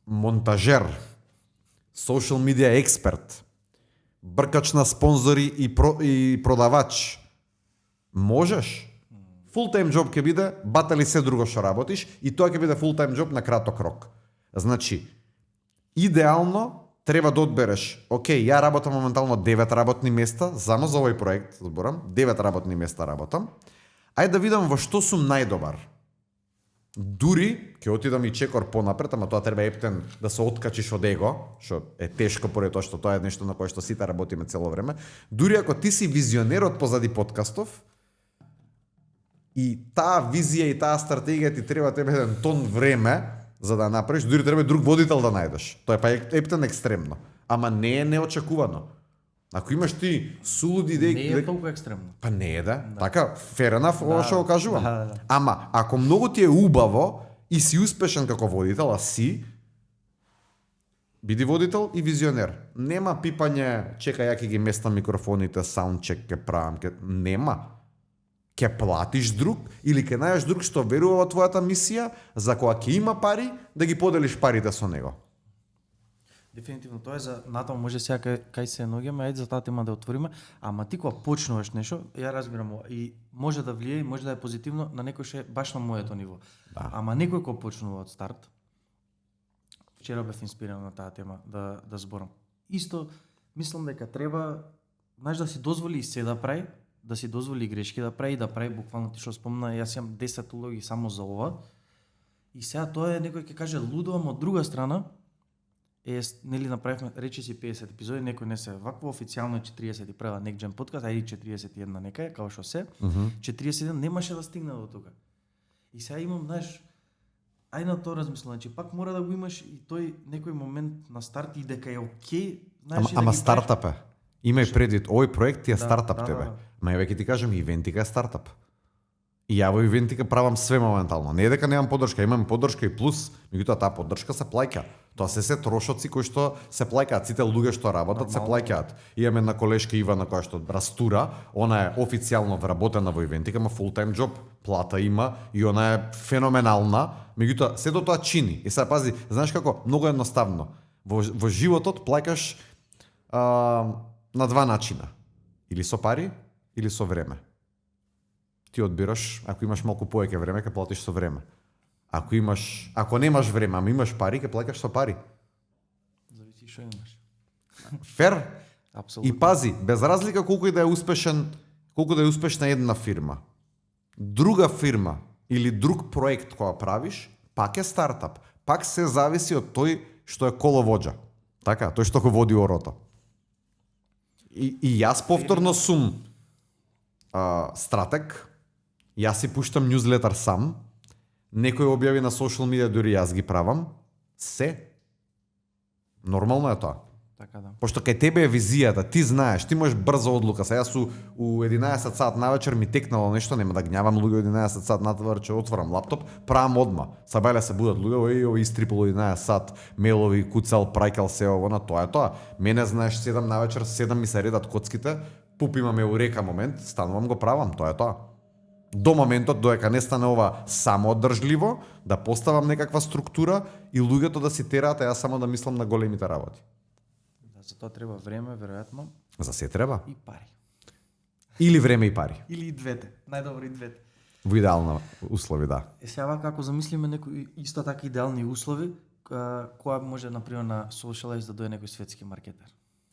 монтажер, social media експерт, бркач на спонзори и продавач, можеш. Full-time job ќе биде, батали се друго што работиш, и тоа ќе биде full-time job на краток рок. Значи, идеално треба да одбереш, окей, ја работам моментално 9 работни места, само за овој проект, зборам, 9 работни места работам, ајде да видам во што сум најдобар. Дури, ќе отидам и чекор понапред, ама тоа треба ептен да се откачиш од его, што е тешко поради тоа што тоа е нешто на кое што сите работиме цело време. Дури ако ти си визионерот позади подкастов, и таа визија и таа стратегија ти треба тебе еден тон време за да направиш, дури треба и друг водител да најдеш. Тоа е па ептен екстремно. ама не е неочекувано. Ако имаш ти сулуди идеи... Не е толку екстремно. Па не е, да. Така, fair enough, ова што го кажувам. Да. Ама, ако многу ти е убаво и си успешен како водител, а си, биди водител и визионер. Нема пипање, чекај ја ќе ги местам микрофоните, саундчек ќе правам, нема. Ќе платиш друг или ќе најдеш друг што верува во твојата мисија, за кога ќе има пари, да ги поделиш парите со него. Дефинитивно тоа е за натаму може сега кај се наоѓаме, ајде за таа тема да отвориме, ама ти кога почнуваш нешто, ја разбирам ова и може да влијае, може да е позитивно на некој ше баш на моето ниво. Да. Ама некој кога почнува од старт, вчера бев инспириран на таа тема да зборам. Исто мислам дека треба знаеш да си дозволи и се да прави, да си дозволи грешки да прави буквално ти што спомна, јас имам 10 улоги само за ова. И сега тоа е некој ќе каже лудо, ама од друга страна нели направивме речиси 50 епизоди, некој не се вакво официјално 40 и правила Next Gen подкаст, ајде 41 некај, како што се. 41 немаше да стигне до тука. И сега имам, знаеш, ај на тоа размислам, значи пак мора да го имаш и тој некој момент на старт и дека е окей, знаеш, Ама стартап е. Имај предвид, овој проект ти е стартап тебе. Да. Ма ја ќе ти кажам, Ивентика е стартап. И ја во Ивентика правам све моментално. Не е дека немам поддршка, имам поддршка и плюс, меѓутоа таа поддршка се плаќа. Тоа се трошоци кои што се плаќаат, сите луѓе што работат се плаќаат. Имаме една колешка Ивана која што растура, она е официјално вработена во Ивентика, има full time job, плата има и она е феноменална, меѓутоа сето тоа чини. И сега пази, знаеш како, многу едноставно. Во животот плаќаш на два начина. Или со пари, или со време. Ти одбираш, ако имаш малку повеќе време, ќе платиш со време. Ако немаш време, ама имаш пари, ќе плаќаш со пари. Зависи што имаш. Фер? Апсолутно. И пази, без разлика колку и да е успешна една фирма, друга фирма или друг проект која правиш, пак е стартап. Пак се зависи од тој што е коловоđа. Така, тој што го води орото. И јас повторно сум стратег. Јас си пуштам ньюзлетер сам. Некој објави на социјал медија, дури јас ги правам. Се. Нормално е тоа. Така да. Пошто кај тебе е визијата, ти знаеш, ти можеш брза одлука. Сега јас у 11 сат навечер ми текнало нешто, нема да гнјавам луѓе 11 сат навечер, отворам лаптоп, правам одма. Сабајле се будат луѓе, ој истрипало 11 сат, мейлови, куцал, прајкал се ово на тоа е тоа. Мене знаеш 7 навечер, 7 ми се редат коцките, пуп имаме урека момент, станувам го правам, тоа е тоа. До моментот додека не стане ова самоодржливо, да поставам некаква структура и луѓето да си тераат, а јас само да мислам на големите работи. Да, за тоа треба време, веројатно, За се треба. и пари. Или време и пари. Или и двете. Најдобро и двете. Во идеални услови, да. Сега како замислиме некои исто така идеални услови, која може например на Socialize да дојде некој светски маркетер.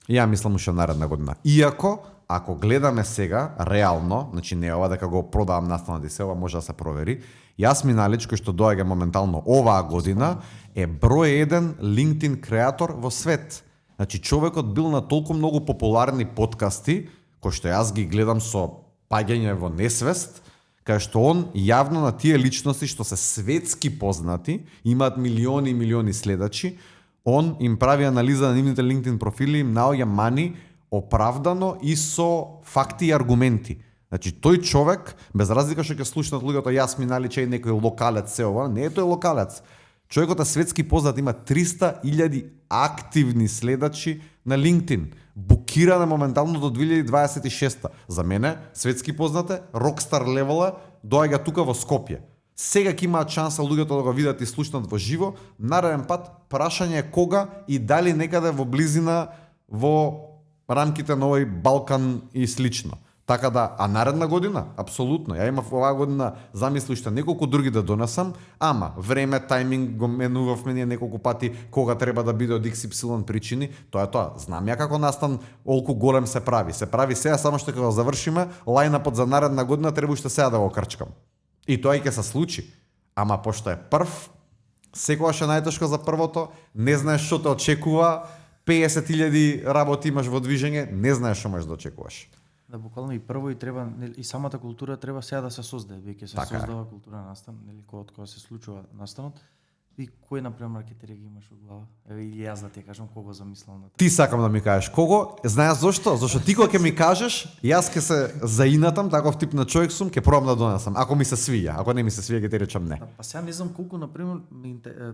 Ја мислам уште наредна година. Иако, ако гледаме сега, реално, значи не ова дека го продавам настанот и се, ова може да се провери, Јасмин Алич, кој што доаѓа моментално оваа година, е број 1 LinkedIn креатор во свет. Значи, човекот бил на толку многу популарни подкасти, кои што јас ги гледам со паѓање во несвест, кај што он јавно на тие личности што се светски познати, имаат милиони и милиони следачи, он им прави анализа на нивните LinkedIn профили, им наоѓа мани оправдано и со факти и аргументи. Значи, тој човек, без разлика што ќе слушнат луѓето Јасмин Алич е некој локалец се ова, не е тој локалец. Човекот е светски познат, има 300.000 активни следачи на LinkedIn. Букирана моментално до 2026. За мене, светски познат е, рокстар левела, доаѓа тука во Скопје. Сега ќе имаат шанса луѓето да го видат и слушнат во живо, нареден пат прашање е кога и дали некаде во близина во рамките на овој Балкан и слично. Така да, а наредна година, апсолутно. Ја имав оваа година замисли уште неколку други да донесам, ама време, тајминг го менувавме ние неколку пати кога треба да биде од XY причини, тоа е тоа. Знам ја како настан олку голем се прави. Се прави сега, само што кога завршиме, лајнапот за наредна година треба уште сега да го крчкам. И тоа и ќе се случи. Ама пошто е прв, секогаш е најтешко за првото, не знаеш што те очекува, 50.000 работи имаш во движење, не знаеш што можеш да очекуваш. Да, буквално и прво и треба и самата култура треба сега да се создаде, веќе се Така е. создава култура настан, нели кога се случува настанот. И кој например маркетери ги имаш во глава? Еве или јас да ти кажам кого замислам на тоа. Ти сакам да ми кажеш кого? Знаеш зошто? Зашто ти кога ќе ми кажеш, јас ќе се заинатам, таков тип на човек сум, ќе пробам да донесам. Ако ми се свиѓа, ако не ми се свиѓа ќе ти речам не. Па сега не знам колку например,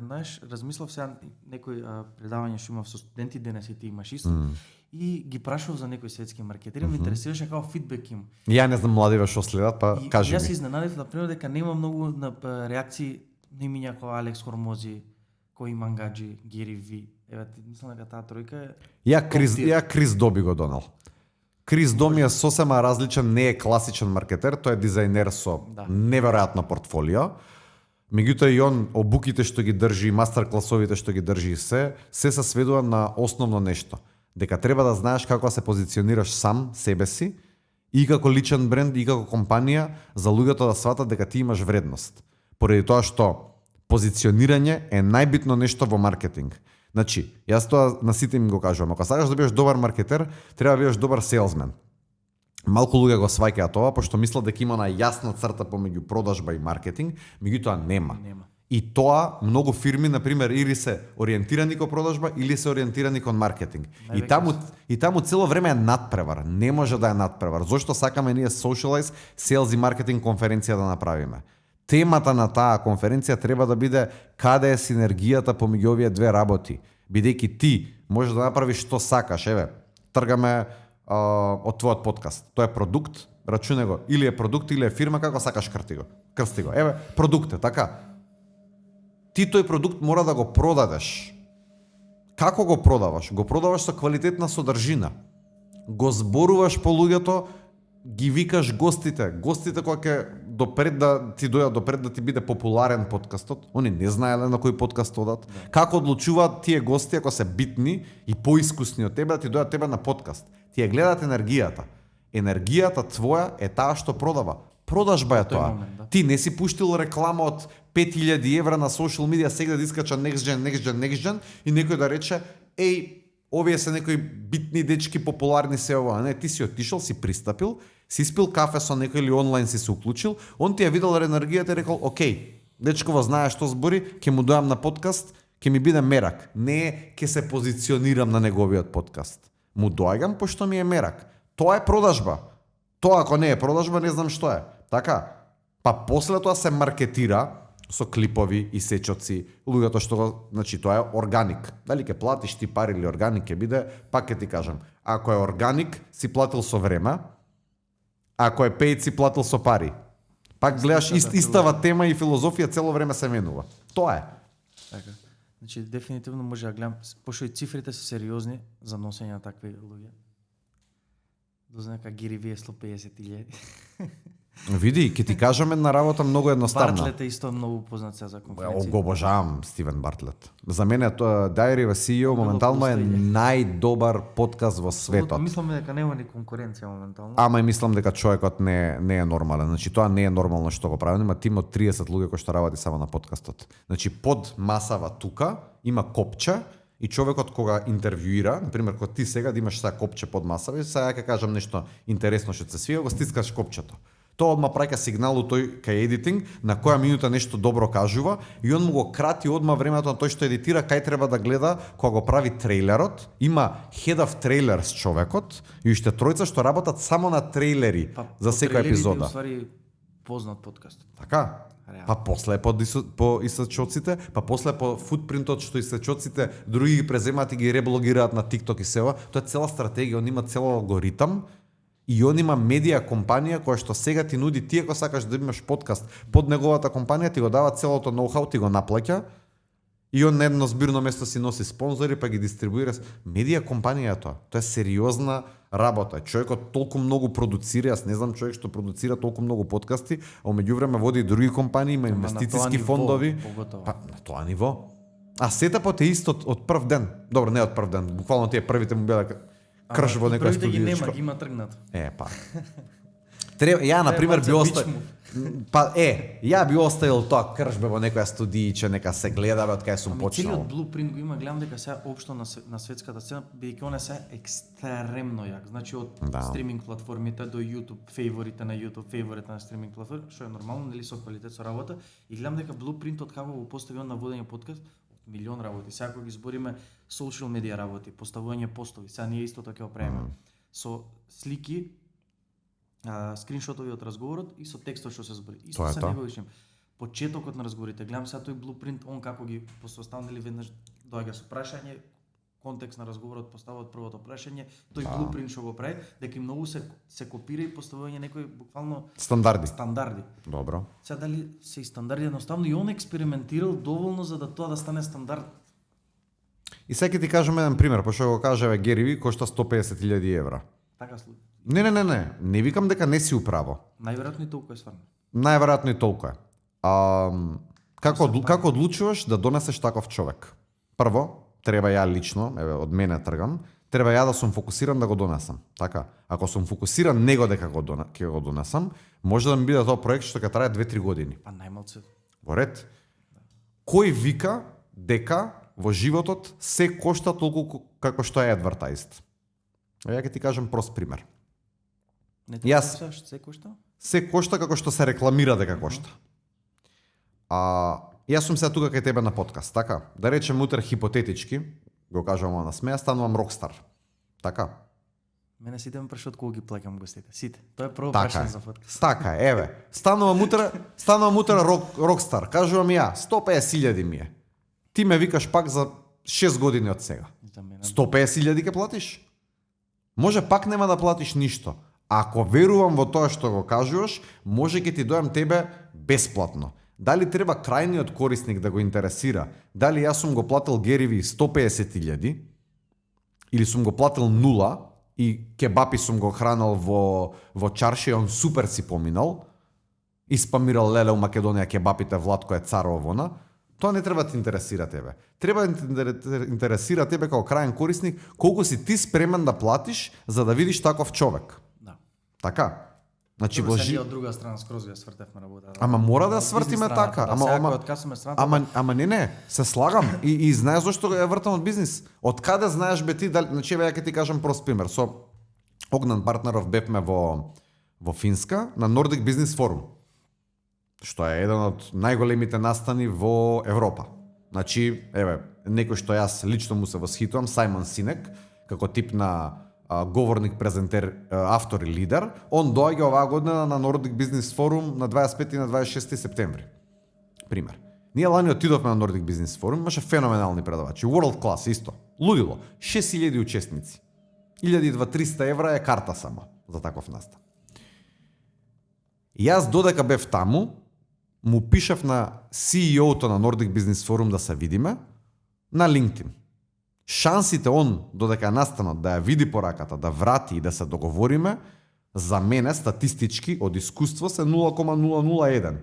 знаеш, размислав сега некој предавање што имав со студенти денес и ти имаш исто. И ги прашував за некои светски маркетери, ме интересираше како фидбек им. Ја не знам младиве што следат, па И кажи јас ми. се изненадив например дека нема многу на реакции на имиња како Алекс Хормози, кој Мангаджи, Гери Ви. Еве ти мислам дека таа тројка е Ја Крис Доби го донел. Крис Доми е сосема различен, не е класичен маркетер, тој е дизајнер со неверојатно портфолио. Меѓутоа и он обуките што ги држи, мастер-класовите што ги држи и се се сведува на основно нешто. Дека треба да знаеш како да се позиционираш сам себе си и како личен бренд и како компанија за луѓето да сватат дека ти имаш вредност. Поради тоа што позиционирање е најбитно нешто во маркетинг. Значи, јас тоа на сите им го кажувам, ако сакаш да бидеш добар маркетер, треба да бидеш добар селсмен. Малку луѓе го сваќаат тоа, пошто мислат дека има на јасна црта помеѓу продажба и маркетинг, меѓутоа нема. И тоа многу фирми на пример или се ориентирани кон продажба или се ориентирани кон маркетинг. И таму цело време е надпревар. Не може да е надпревар. Зошто сакаме ние Socialize Sales и маркетинг конференција да направиме? Темата на таа конференција треба да биде каде е синергијата помеѓу овие две работи. Бидејќи ти можеш да направиш што сакаш. Еве, тргаме од твојот подкаст. Тоа е продукт, рачуне го. Или е продукт или е фирма, како сакаш крсти го. Еве, продукт е, така. Ти тој продукт мора да го продадеш. Како го продаваш? Го продаваш со квалитетна содржина. Го зборуваш по луѓето, ги викаш гостите. Гостите кога ќе допред да ти дојдат допред да ти биде популарен подкастот, они не знаеле на кој подкаст одат. Како одлучуваат тие гости ако се битни и поискусни од тебе да ти дојдат тебе на подкаст? Тие гледаат енергијата. Енергијата твоја е таа што продава. Продажба е тоа. Ти не си пуштил реклама од 5000 евра на social media сега да искача next gen и некој да рече овие се некои битни дечки, популарни се ова. Не, ти си отишол, си пристапил, си спил кафе со некој или онлайн си се уклучил, он ти ја видел енергијата и рекол, окей, дечкова знае што збори, ќе му дојам на подкаст, ќе ми биде мерак. Не ќе се позиционирам на неговиот подкаст. Му доаѓам пошто ми е мерак. Тоа е продажба. Тоа ако не е продажба, не знам што е. Така? Па после тоа се маркетира со клипови и сечоци, луѓето што, значи тоа е органик. Дали ќе платиш ти пари или органик ќе биде, пак ќе ти кажам. Ако е органик, си платил со време, ако е paid, си платил со пари. Пак гледаш истава тема и филозофија цело време се менува. Тоа е. Така. Значи дефинитивно може да гледам, пошто и цифрите се сериозни за носење на такви луѓе. Дознака Гери Ви е 150.000. Види, ќе ти кажам една работа многу едноставна. Бартлет е исто многу познат сега за конференција. Го обожавам Стивен Бартлет. За мене тоа Diary of a CEO моментално е најдобар подкаст во светот. Мислам дека нема ни конкуренција моментално. Ама и мислам дека човекот не е нормален. Значи тоа не е нормално што го прави. Има тим од 30 луѓе кои што работи само на подкастот. Значи под масава тука има копче и човекот кога интервјуира, на пример кога ти сега да имаш сега копче под масава, сега ќе кажам нешто интересно што се свија, го стискаш копчето. Тоа одма праќа сигнал тој кај едитинг на која минута нешто добро кажува и он му го крати одма времето на тој што едитира кај треба да гледа кога го прави трейлерот. Има head of trailers човекот и уште тројца што работат само на трейлери за секоја епизода. Па ствари познат подкаст. Така? Па после по исачоците, па после по футпринтот што исачоците други ги преземаат и ги реблогираат на TikTok и сева. Тоа е цела стратегија, он има цел алгоритам. И он има медија компанија која што сега ти нуди, ти ако сакаш да имаш подкаст под неговата компанија, ти го дава целото ноу-хау, ти го наплаќа и он на едно збирно место си носи спонзори, па ги дистрибуира. Медија компанија е тоа. Тоа е сериозна работа. Човекот толку многу продуцира, јас не знам човек што продуцира толку многу подкасти, а меѓувреме води и други компании, има инвестициски фондови. Па на тоа ниво. А сетапот е исто од прв ден. Добро, не од прв ден, буквално тие првите му биле крш во некоја студија. Првите ги нема, ги има тргнато. Па. Ја на пример би оставил. Па ја би оставил тоа кршбе во некоја студијиче, нека се гледаме од кај сум почнал. Целиот blueprint го има, гледам дека сега општо на светската сцена, бидејќи он е се екстремно јак. Значи од стриминг платформите до YouTube, фейворите на YouTube, фейворите на стриминг платформи, што е нормално, нели со квалитет со работа, и гледам дека blueprintот како го постави он на водење подкаст, милион работи. Сега кога ги збориме social media работи, поставување постови, сега ние истото ќе го правиме. Со слики, скриншотови од разговорот и со текстот што се збори. Исто се неговичим. Почетокот на разговорите, гледам сега тој blueprint, он како ги поставил веднаш доаѓа со прашање, контекст на разговорот поставува од првото прашање, тој blueprint што го прави, дека многу се копира и поставување некои буквално стандарди. Добро. Сега дали се и стандарди едноставно и он експериментирал доволно за да тоа да стане стандард. И сега ќе ти кажам еден пример, пошто го кажа Гери Ви кошта 150.000 евра. Така случи. Не викам дека не си управо. Најверојатно и толку е стварно. Најверојатно и толку е. Како одлучуваш да донесеш таков човек? Прво, треба ја лично, од мене тргам, треба ја да сум фокусиран да го донесам. Така, ако сум фокусиран него дека ќе го донесам, може да ми биде тоа проект што ќе трае 2-3 години. Па најмалце. Во ред. Кој вика дека во животот се кошта толку како што е адвертајзд? Ја ќе ти кажам прост пример. Јас се кошта? Се кошта како што се рекламира дека кошта. Јас сум сега тука кај тебе на подкаст, така? Да речем утре хипотетички, го кажувам на смеја, станувам рокстар. Така? Мене сите ме прашаат кога ги плаќам гостите. Сите. Тоа е прво прашање за подкаст. Така е, еве. Станувам утре рокстар. Кажувам ја, 150.000 ми е. Ти ме викаш пак за 6 години од сега. 150.000 ќе платиш? Може пак нема да платиш ништо. Ако верувам во тоа што го кажуваш, може ќе ти дојам тебе бесплатно. Дали треба крајниот корисник да го интересира? Дали јас сум го платил Гери Ви 150.000 или сум го платил 0 и кебапи сум го хранал во чарши, он супер си поминал и спамирал леле у Македонија кебапите Владко е царо вона? Тоа не треба да те интересира тебе. Треба да те интересира тебе како крајен корисник колку си ти спремен да платиш за да видиш таков човек. Да. Така? Значи во од друга страна скроз ја свртевме работа. Ама мора да свртиме така. Ама не, се слагам и знаеш зошто ја вртам од бизнис. Од каде знаеш бе ти дали, значи ја ќе ти кажам прост пример. Со Огнан партнеров бевме во Финска на Nordic Business Forum, што е еден од најголемите настани во Европа. Значи, еве, некој што јас лично му се восхитувам, Сајмон Синек, како тип на говорник, презентер, автор и лидер, он доаѓа оваа година на Nordic Business Forum на 25 и на 26 септември. Пример. Ние лани отидовме на Nordic Business Forum, имаше феноменални предавачи, world class исто. Лудило, 6000 учесници. 1200 евра е карта само за таков настан. И јас додека бев таму, му пишав на CEO-то на Nordic Business Forum да се видиме на LinkedIn. Шансите он, додека настанот, да ја види пораката, да врати и да се договориме, за мене, статистички, од искуство, се 0,001.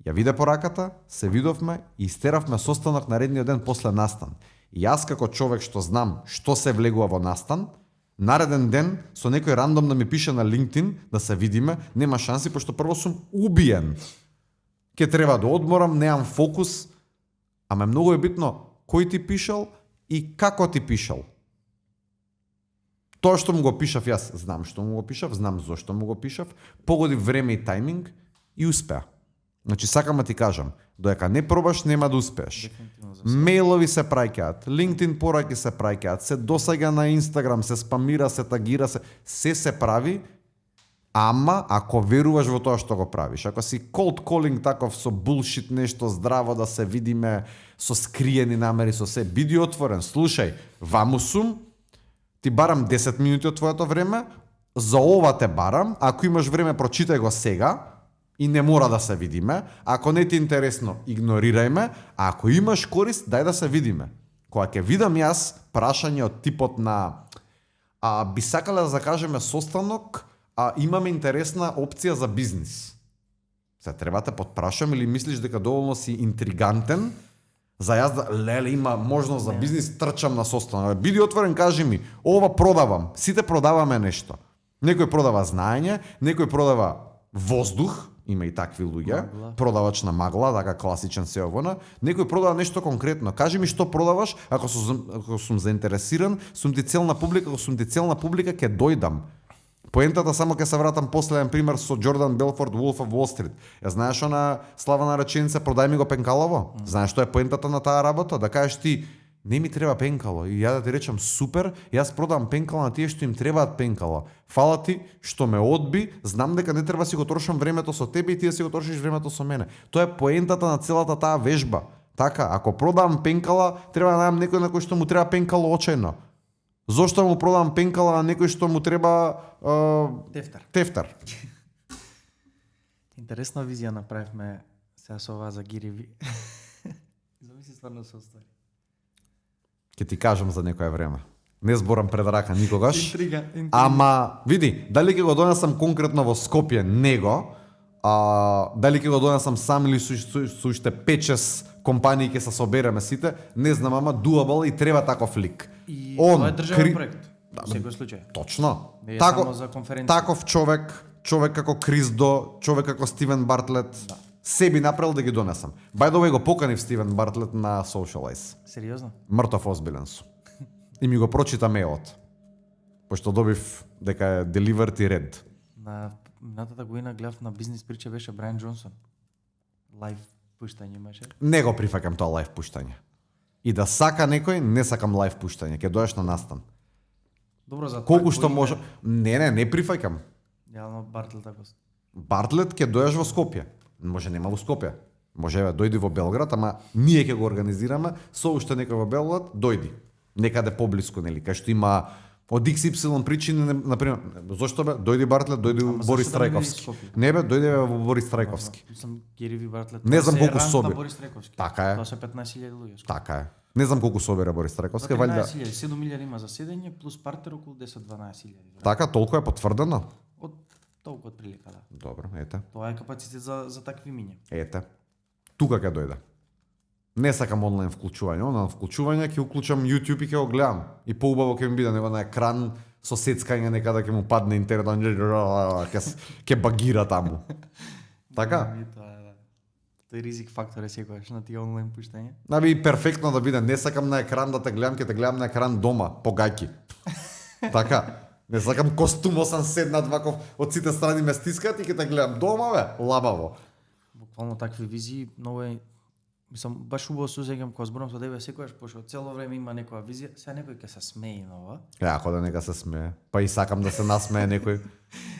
Ја виде пораката, се видовме и истеравме состанок наредниот ден после настан. И јас како човек што знам што се влегува во настан, нареден ден со некој рандом да ми пише на LinkedIn да се видиме, нема шанси, пошто прво сум убиен. Ке треба да одморам, неам фокус, ама многу е битно кој ти пишал и како ти пишал. Тоа што му го пишав јас, знам што му го пишав, знам зошто му го пишав, погоди време и тајминг и успеа. Значи, сакам да ти кажам, додека не пробаш, нема да успееш. Мејлови се праќаат, LinkedIn пораки се праќаат, се досаѓа на Instagram, се спамира, се тагира, се прави, ама ако веруваш во тоа што го правиш, ако си cold calling таков со bullshit нешто здраво да се видиме, со скриени намери, со се, биди отворен, слушај, ваму сум, ти барам 10 минути од твоето време, за ова те барам, ако имаш време прочитај го сега, и не мора да се видиме. Ако не ти е интересно, игнорирај, а ако имаш корист, дај да се видиме. Кога ќе видам јас прашање од типот на би сакале да закажеме состанок, имаме интересна опција за бизнис. Се треба те подпрашам или мислиш дека доволно си интригантен за јас да леле има можност за бизнис, трчам на состанок. Биди отворен, кажи ми, ова продавам. Сите продаваме нешто. Некој продава знаење, некој продава воздух, има и такви луѓе, Магла. продавач на магла, така класичен се овона, некој продава нешто конкретно. Кажи ми што продаваш, ако сум заинтересиран, сум ти целна публика, ако сум ти целна публика, ќе дојдам. Поентата само ќе се вратам последен пример со Джордан Белфорд, Wolf of Wall Street. Ја знаеш она славна реченица, продај ми го пенкалово? Знаеш што е поентата на таа работа? Да кажеш ти, не ми треба пенкало. И ја да ти речам, супер, јас продавам пенкало на тие што им требаат пенкало. Фала ти што ме одби, знам дека не треба си го трошам времето со тебе и ти да си го трошиш времето со мене. Тоа е поентата на целата таа вежба. Така, ако продавам пенкала, треба да најдам некој на кој што му треба пенкало очајно. Зошто му продавам пенкала на некој што му треба тефтар? Интересна визија направивме сега со ова за гириви. Замисли стварно се оствари. Ќе ти кажам за некое време. Не зборам пред рака никогаш. Интрига. Ама, види, дали ќе го донесам конкретно во Скопје, него, дали ќе го донесам сам или со уште 5-6 компании ќе се собереме сите, не знам, ама doable и треба таков лик. И тоа е државен проект. Во секој случај. Точно. Не е само за конференција. Таков човек како Крис До, човек како Стивен Бартлет, се би направил да ги донесам. By the way, го поканив Стивен Бартлет на Socialize. Сериозно? Мртов озбилен сум. И ми го прочита мейлот. Пошто добив дека е delivered и red. На минатата година гледав на бизнес прича беше Брайан Джонсон. Лайв пуштање имаше. Не го прифакам тоа лайв пуштање. И да сака некој, не сакам лайв пуштање. Ќе доеш на настан. Добро за Колку што може... Не прифакам. Јално Бартлет тако. Бартлет ќе доеш во Скопје. Може нема во Скопје. Може дојди во Белград, ама ние ќе го организираме со уште некој во Белград, дојди. Некаде поблиску, нели, кај што има од XY причини, на пример, зошто бе, дојди Бартлет, дојди Борис Трајковски. Не бе, дојде во Борис Трајковски. Сум Гириви Бартлет. Не знам колку соби. Борис Трајковски. Така е. Тоа се 15.000 луѓе. Така е. Не знам колку собере Борис Трајковски, валјда. 7.000 има за седење плюс партер околу 10-12.000. Така, толку е потврдено? Од толку од прилика, да. Добро, ете. Тоа е капацитет за такви миња. Ете. Тука ќе дојде. Не сакам онлайн вклучување. Онлайн вклучување ќе уклучам YouTube и ќе го гледам. И поубаво ќе ми биде него на екран со сецкање некада ќе му падне интернет, ќе багира таму. Така? Тој ризик фактор е секогаш на тие онлайн пуштање. Наби перфектно да биде. Не сакам на екран да те гледам, ќе те гледам на екран дома, по гајки. Така. Не сакам костумо сам седнат ваков од сите страни ме стискат и ќе те гледам дома, бе, лабаво. Буквално такви визии, многу е, мислам, баш убаво се узеќам кога зборам со тебе секогаш, пошто цело време има некоја визија, сега некој ќе се смее на ова. Ако да нека се смее. Па и сакам да се насмее некој.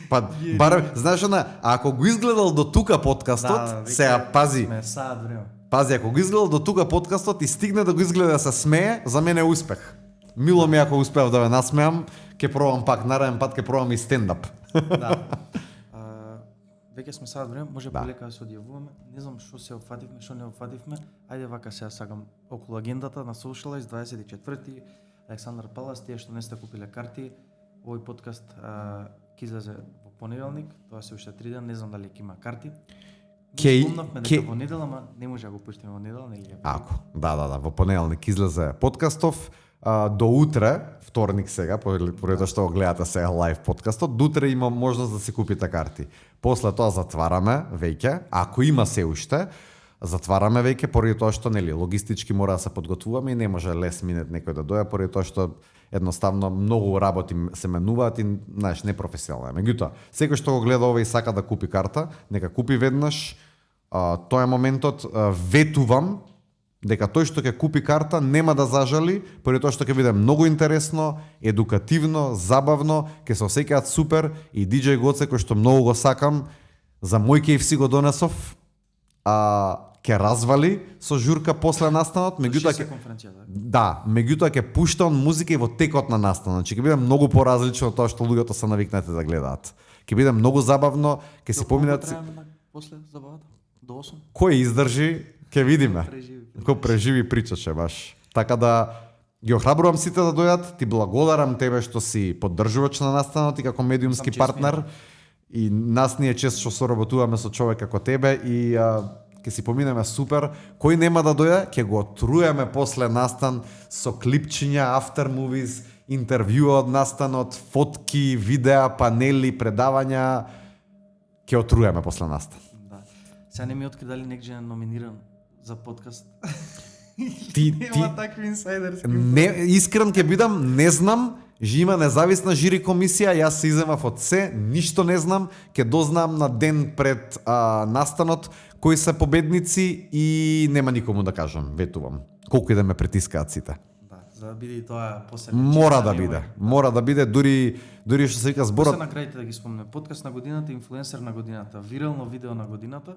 Па барем, знаеш она, ако го изгледал до тука подкастот, сега пази. Саат време. Пази, ако го изгледал до тука подкастот и стигне да го изгледа да се смее, за мене е успех. Мило ми ако успеав да ме насмеам, ќе пробам пак, нареден пат ќе пробам и стендап. Да. Веќе сме саат време, може полека да се одјавуваме. Не знам што се опфативме, што не опфативме. Ајде вака сега сакам околу агендата на Socialize 24-ти, Александар Палас, тие што не сте купиле карти, овој подкаст ќе излезе во понеделник, тоа се уште 3 дена, не знам дали ќе има карти. Спомнавме дека во недела, ама не може да го пуштиме во недела, нели? Ако, да, во понеделник излезе подкастов. До утре, вторник сега, поради тоа што го гледате сега лайв подкастот, до утре има можност да се купите карти. После тоа затвараме веќе, ако има се уште, затвараме веќе поради тоа што нели логистички мора да се подготвуваме и не може лес минет некој да дојде поради тоа што едноставно многу работи се менуваат и знаеш непрофесионално. Меѓутоа, секој што го гледа ова и сака да купи карта, нека купи веднаш. Тоа е моментот, ветувам дека тој што ќе купи карта нема да зажали, поради тоа што ќе биде многу интересно, едукативно, забавно, ќе се осеќаат супер и DJ Гоце кој што многу го сакам, за мој KFC го донесов, ќе развали со журка после настанот, меѓутоа ќе меѓутоа ќе пушта он музика и во текот на настанот, значи ќе биде многу поразлично од тоа што луѓето се навикнати да гледаат. Ќе биде многу забавно, ќе се поминат после забавата до 8. Кој издржи, ќе видиме. Кој преживи причаше баш. Така да ги охрабрувам сите да дојдат, ти благодарам тебе што си поддржувач на настанот и како медиумски партнер. И нас ни е чест што соработуваме со човек како тебе и ќе си поминеме супер. Кој нема да дојде, ќе го труеме после настан со клипчиња, after movies, интервјуа од настанот, фотки, видеа, панели, предавања. ќе отрујаме после настан. Да. Сега не ми откри дали Next Gen е номиниран за подкаст. Нема такви инсайдерски. Не, искрен ќе бидам, не знам, има независна жири комисија, јас се иземав од се, ништо не знам, ќе дознам на ден пред настанот кои се победници и нема никому да кажам, ветувам. Колку и да ме притискаат сите. Да, за да биде и тоа после. Мора да биде, дури што се вика зборот. Се наградите да ги спомнем. Подкаст на годината, инфлуенсер на годината, вирално видео на годината.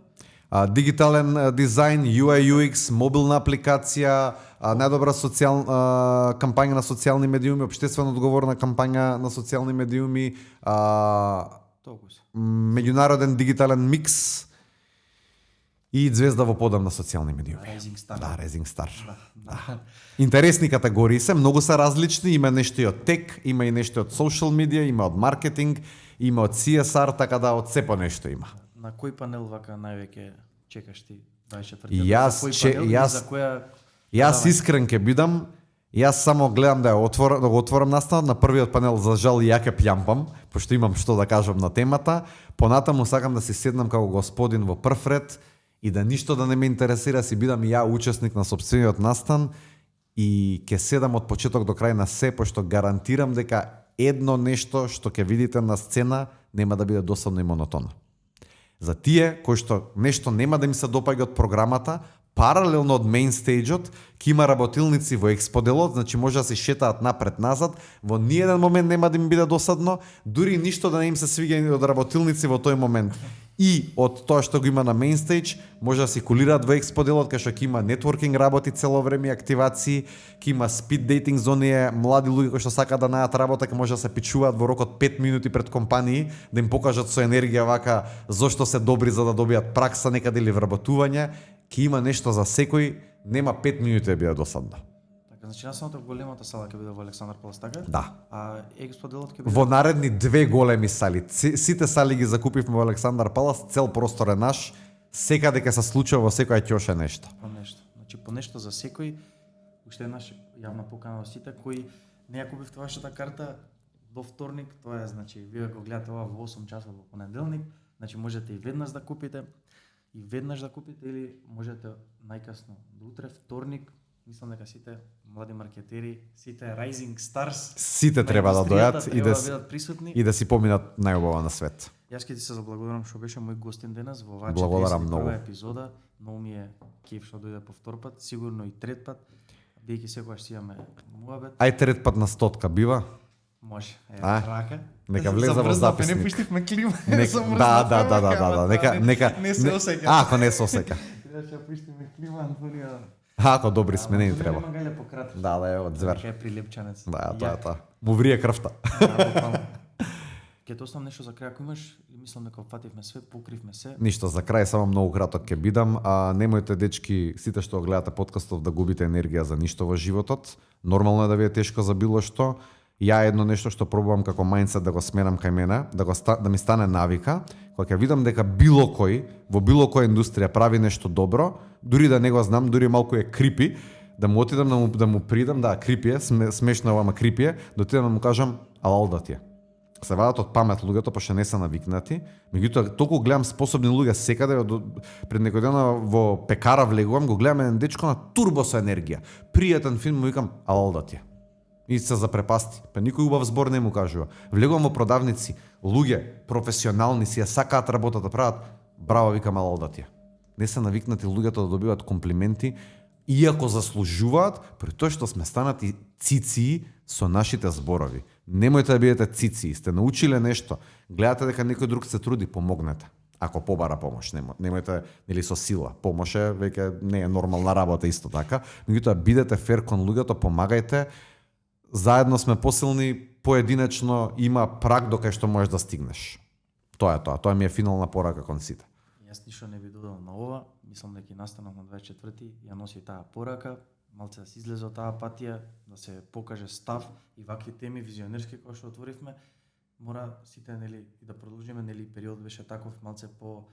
Дигитален дизајн, UI UX, мобилна апликација, најдобра кампања на социјални медиуми, општествено одговорна кампања на социјални медиуми, Толку се. меѓународен дигитален микс и звезда во подам на социјални медиуми. Rising Star. Да, Rising Star. Да. Интересни категории се, многу се различни, има нешто и од тек, има и нешто од social media, има од маркетинг, има од CSR, така да од се по нешто има. На кој панел вака највеќе чекаш ти 24? Јас искрен ќе бидам. Јас само гледам да го отворам настанот. На првиот панел за жал и ја ќе плјампам, пошто имам што да кажам на темата. Понатаму сакам да си седнам како господин во прв ред и да ништо да не ме интересира, си бидам и ја учесник на сопствениот настан и ќе седам од почеток до крај на се, пошто гарантирам дека едно нешто што ќе видите на сцена нема да биде досадно и монотонно. За тие кои што нешто нема да им се допаѓа од програмата, паралелно од мејнстејџот, ќе има работилници во експоделот, значи може да се шетаат напред-назад, во ниеден момент нема да им биде досадно, дури ништо да не им се свиѓа од работилници во тој момент. И од тоа што го има на мејнстејдж, може да сикулираат во експоделот, кај што ќе има нетворкинг работи цело време, активации, ќе има спид дейтинг за оние млади луѓе кои што сакаат да најдат работа, ќе може да се пичуваат во рок од 5 минути пред компании, да им покажат со енергија вака зошто се добри за да добијат пракса некаде или вработување. Ќе има нешто за секој, нема 5 минути да биде досадно. Така, значи настанот во големата сала ќе биде во Александар Палас, така? Да. А експоделот ќе биде Во наредни 2 големи сали. Сите сали ги закупивме во Александар Палас, цел простор е наш. Секаде ќе се случува во секоја ќоше нешто. по нешто. Значи по нешто за секој. Уште еднаш јавна покана во сите кои не ја купивте вашата карта до вторник, тоа е значи вие го гледате ова во 8 часот во понеделник, значи можете и веднаш да купите или можете најкасно до утре вторник. Мислам дека сите млади маркетери, сите Rising Stars, Сите треба да дојат да бидат присутни. и да си поминат најубава на свет. Јас ќе ти се заблагодарам што беше мој гостин денес во оваа Благодарам 41 многу. епизода. Многу ми е кеф што дојде по втор пат, сигурно и трет пат. Бидејќи секогаш си имаме муабет. Ај трет пат на 100 бива. Може. А? Нека влезе во записник. Не пуштивме клима. Да. Нека не се осеќа. Ако не се осеќа. Требаше да пуштиме клима, Антонија. Ако добри сме, не ни треба. Нема гале пократко. Да, е од звер. Дека е прилепчанец. Да, тоа е тоа. Му врие крвта. Ќе те оставам нешто за крај, ако имаш, мислам дека опфативме све, покривме се. Ништо за крај, само многу краток ќе бидам. Немојте, дечки, сите што го гледате подкастов, да губите енергија за ништо во животот. Нормално е да ви е тешко за било што. Ја едно нешто што пробувам како мајндсет да го сменам кај мене, да ми стане навика, кога ќе видам дека било кој во било која индустрија прави нешто добро, дури да не го знам, дури малку е крипи, да му отидам да му придам, да, крипи е, смешно е, ама крипи е, да отидам да му кажам алал да ти е. Се вадат од памет луѓето, пошто не се навикнати. Меѓутоа, толку гледам способни луѓе секаде, пред некој ден во пекара влегувам, го гледам еден дечко на турбо со енергија. Пријатен филм, му викам алал да ти е. И се запрепасти. Па никој убав збор не му кажува. Влегувам во продавници, луѓе професионални си ја сакаат работата, прават, браво, викам алал да ти е. Не се навикнати луѓето да добиваат комплименти, иако заслужуваат, при тоа што сме станати цици со нашите зборови. Немојте да бидете цици, сте научиле нешто, гледате дека некој друг се труди, помогнете. Ако побара помош, немојте нели со сила. Помош е веќе не е нормална работа исто така, меѓутоа бидете фер кон луѓето, помагајте. Заедно сме посилни, поединечно има праг до кај што можеш да стигнеш. Тоа е тоа. Тоа ми е финална порака кон сите. Јас ништо не би додал на ова. Мислам дека и настанок на 24-ти ја носи таа порака, малце да се излезе од таа патија, да се покаже став и вакви теми визионерски кои што отворивме. Мора сите нели и да продолжиме, нели период беше таков малце по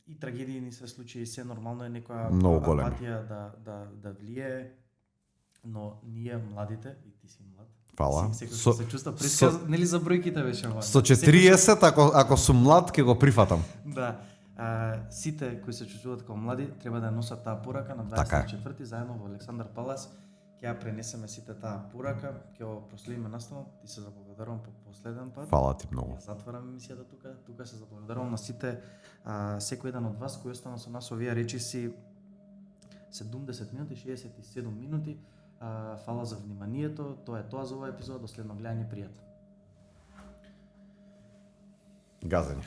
и трагедии ни се случи и се нормално е некоја апатија да влие, но ние младите, и ти си млад, Фала. Секој се чувства присказ, нели за бројките беше важно. Со 40 ако сум млад ќе го прифатам. Да. Сите кои се чувствуваат како млади треба да носат таа порака на Така е. 24-ти заедно во Александар Палас. Ќе ја пренесеме сите таа порака, ќе го проследиме наставно. Ти се заблагодарувам по последен пат. Фала ти многу. Ја затварам емисијата тука. Тука се заблагодарувам на сите секој еден од вас кој остана со нас овие речиси 70 минути, 67 минути. Фала за вниманието. Тоа е тоа за оваа епизода. До следно гледање, пријатно. Газење.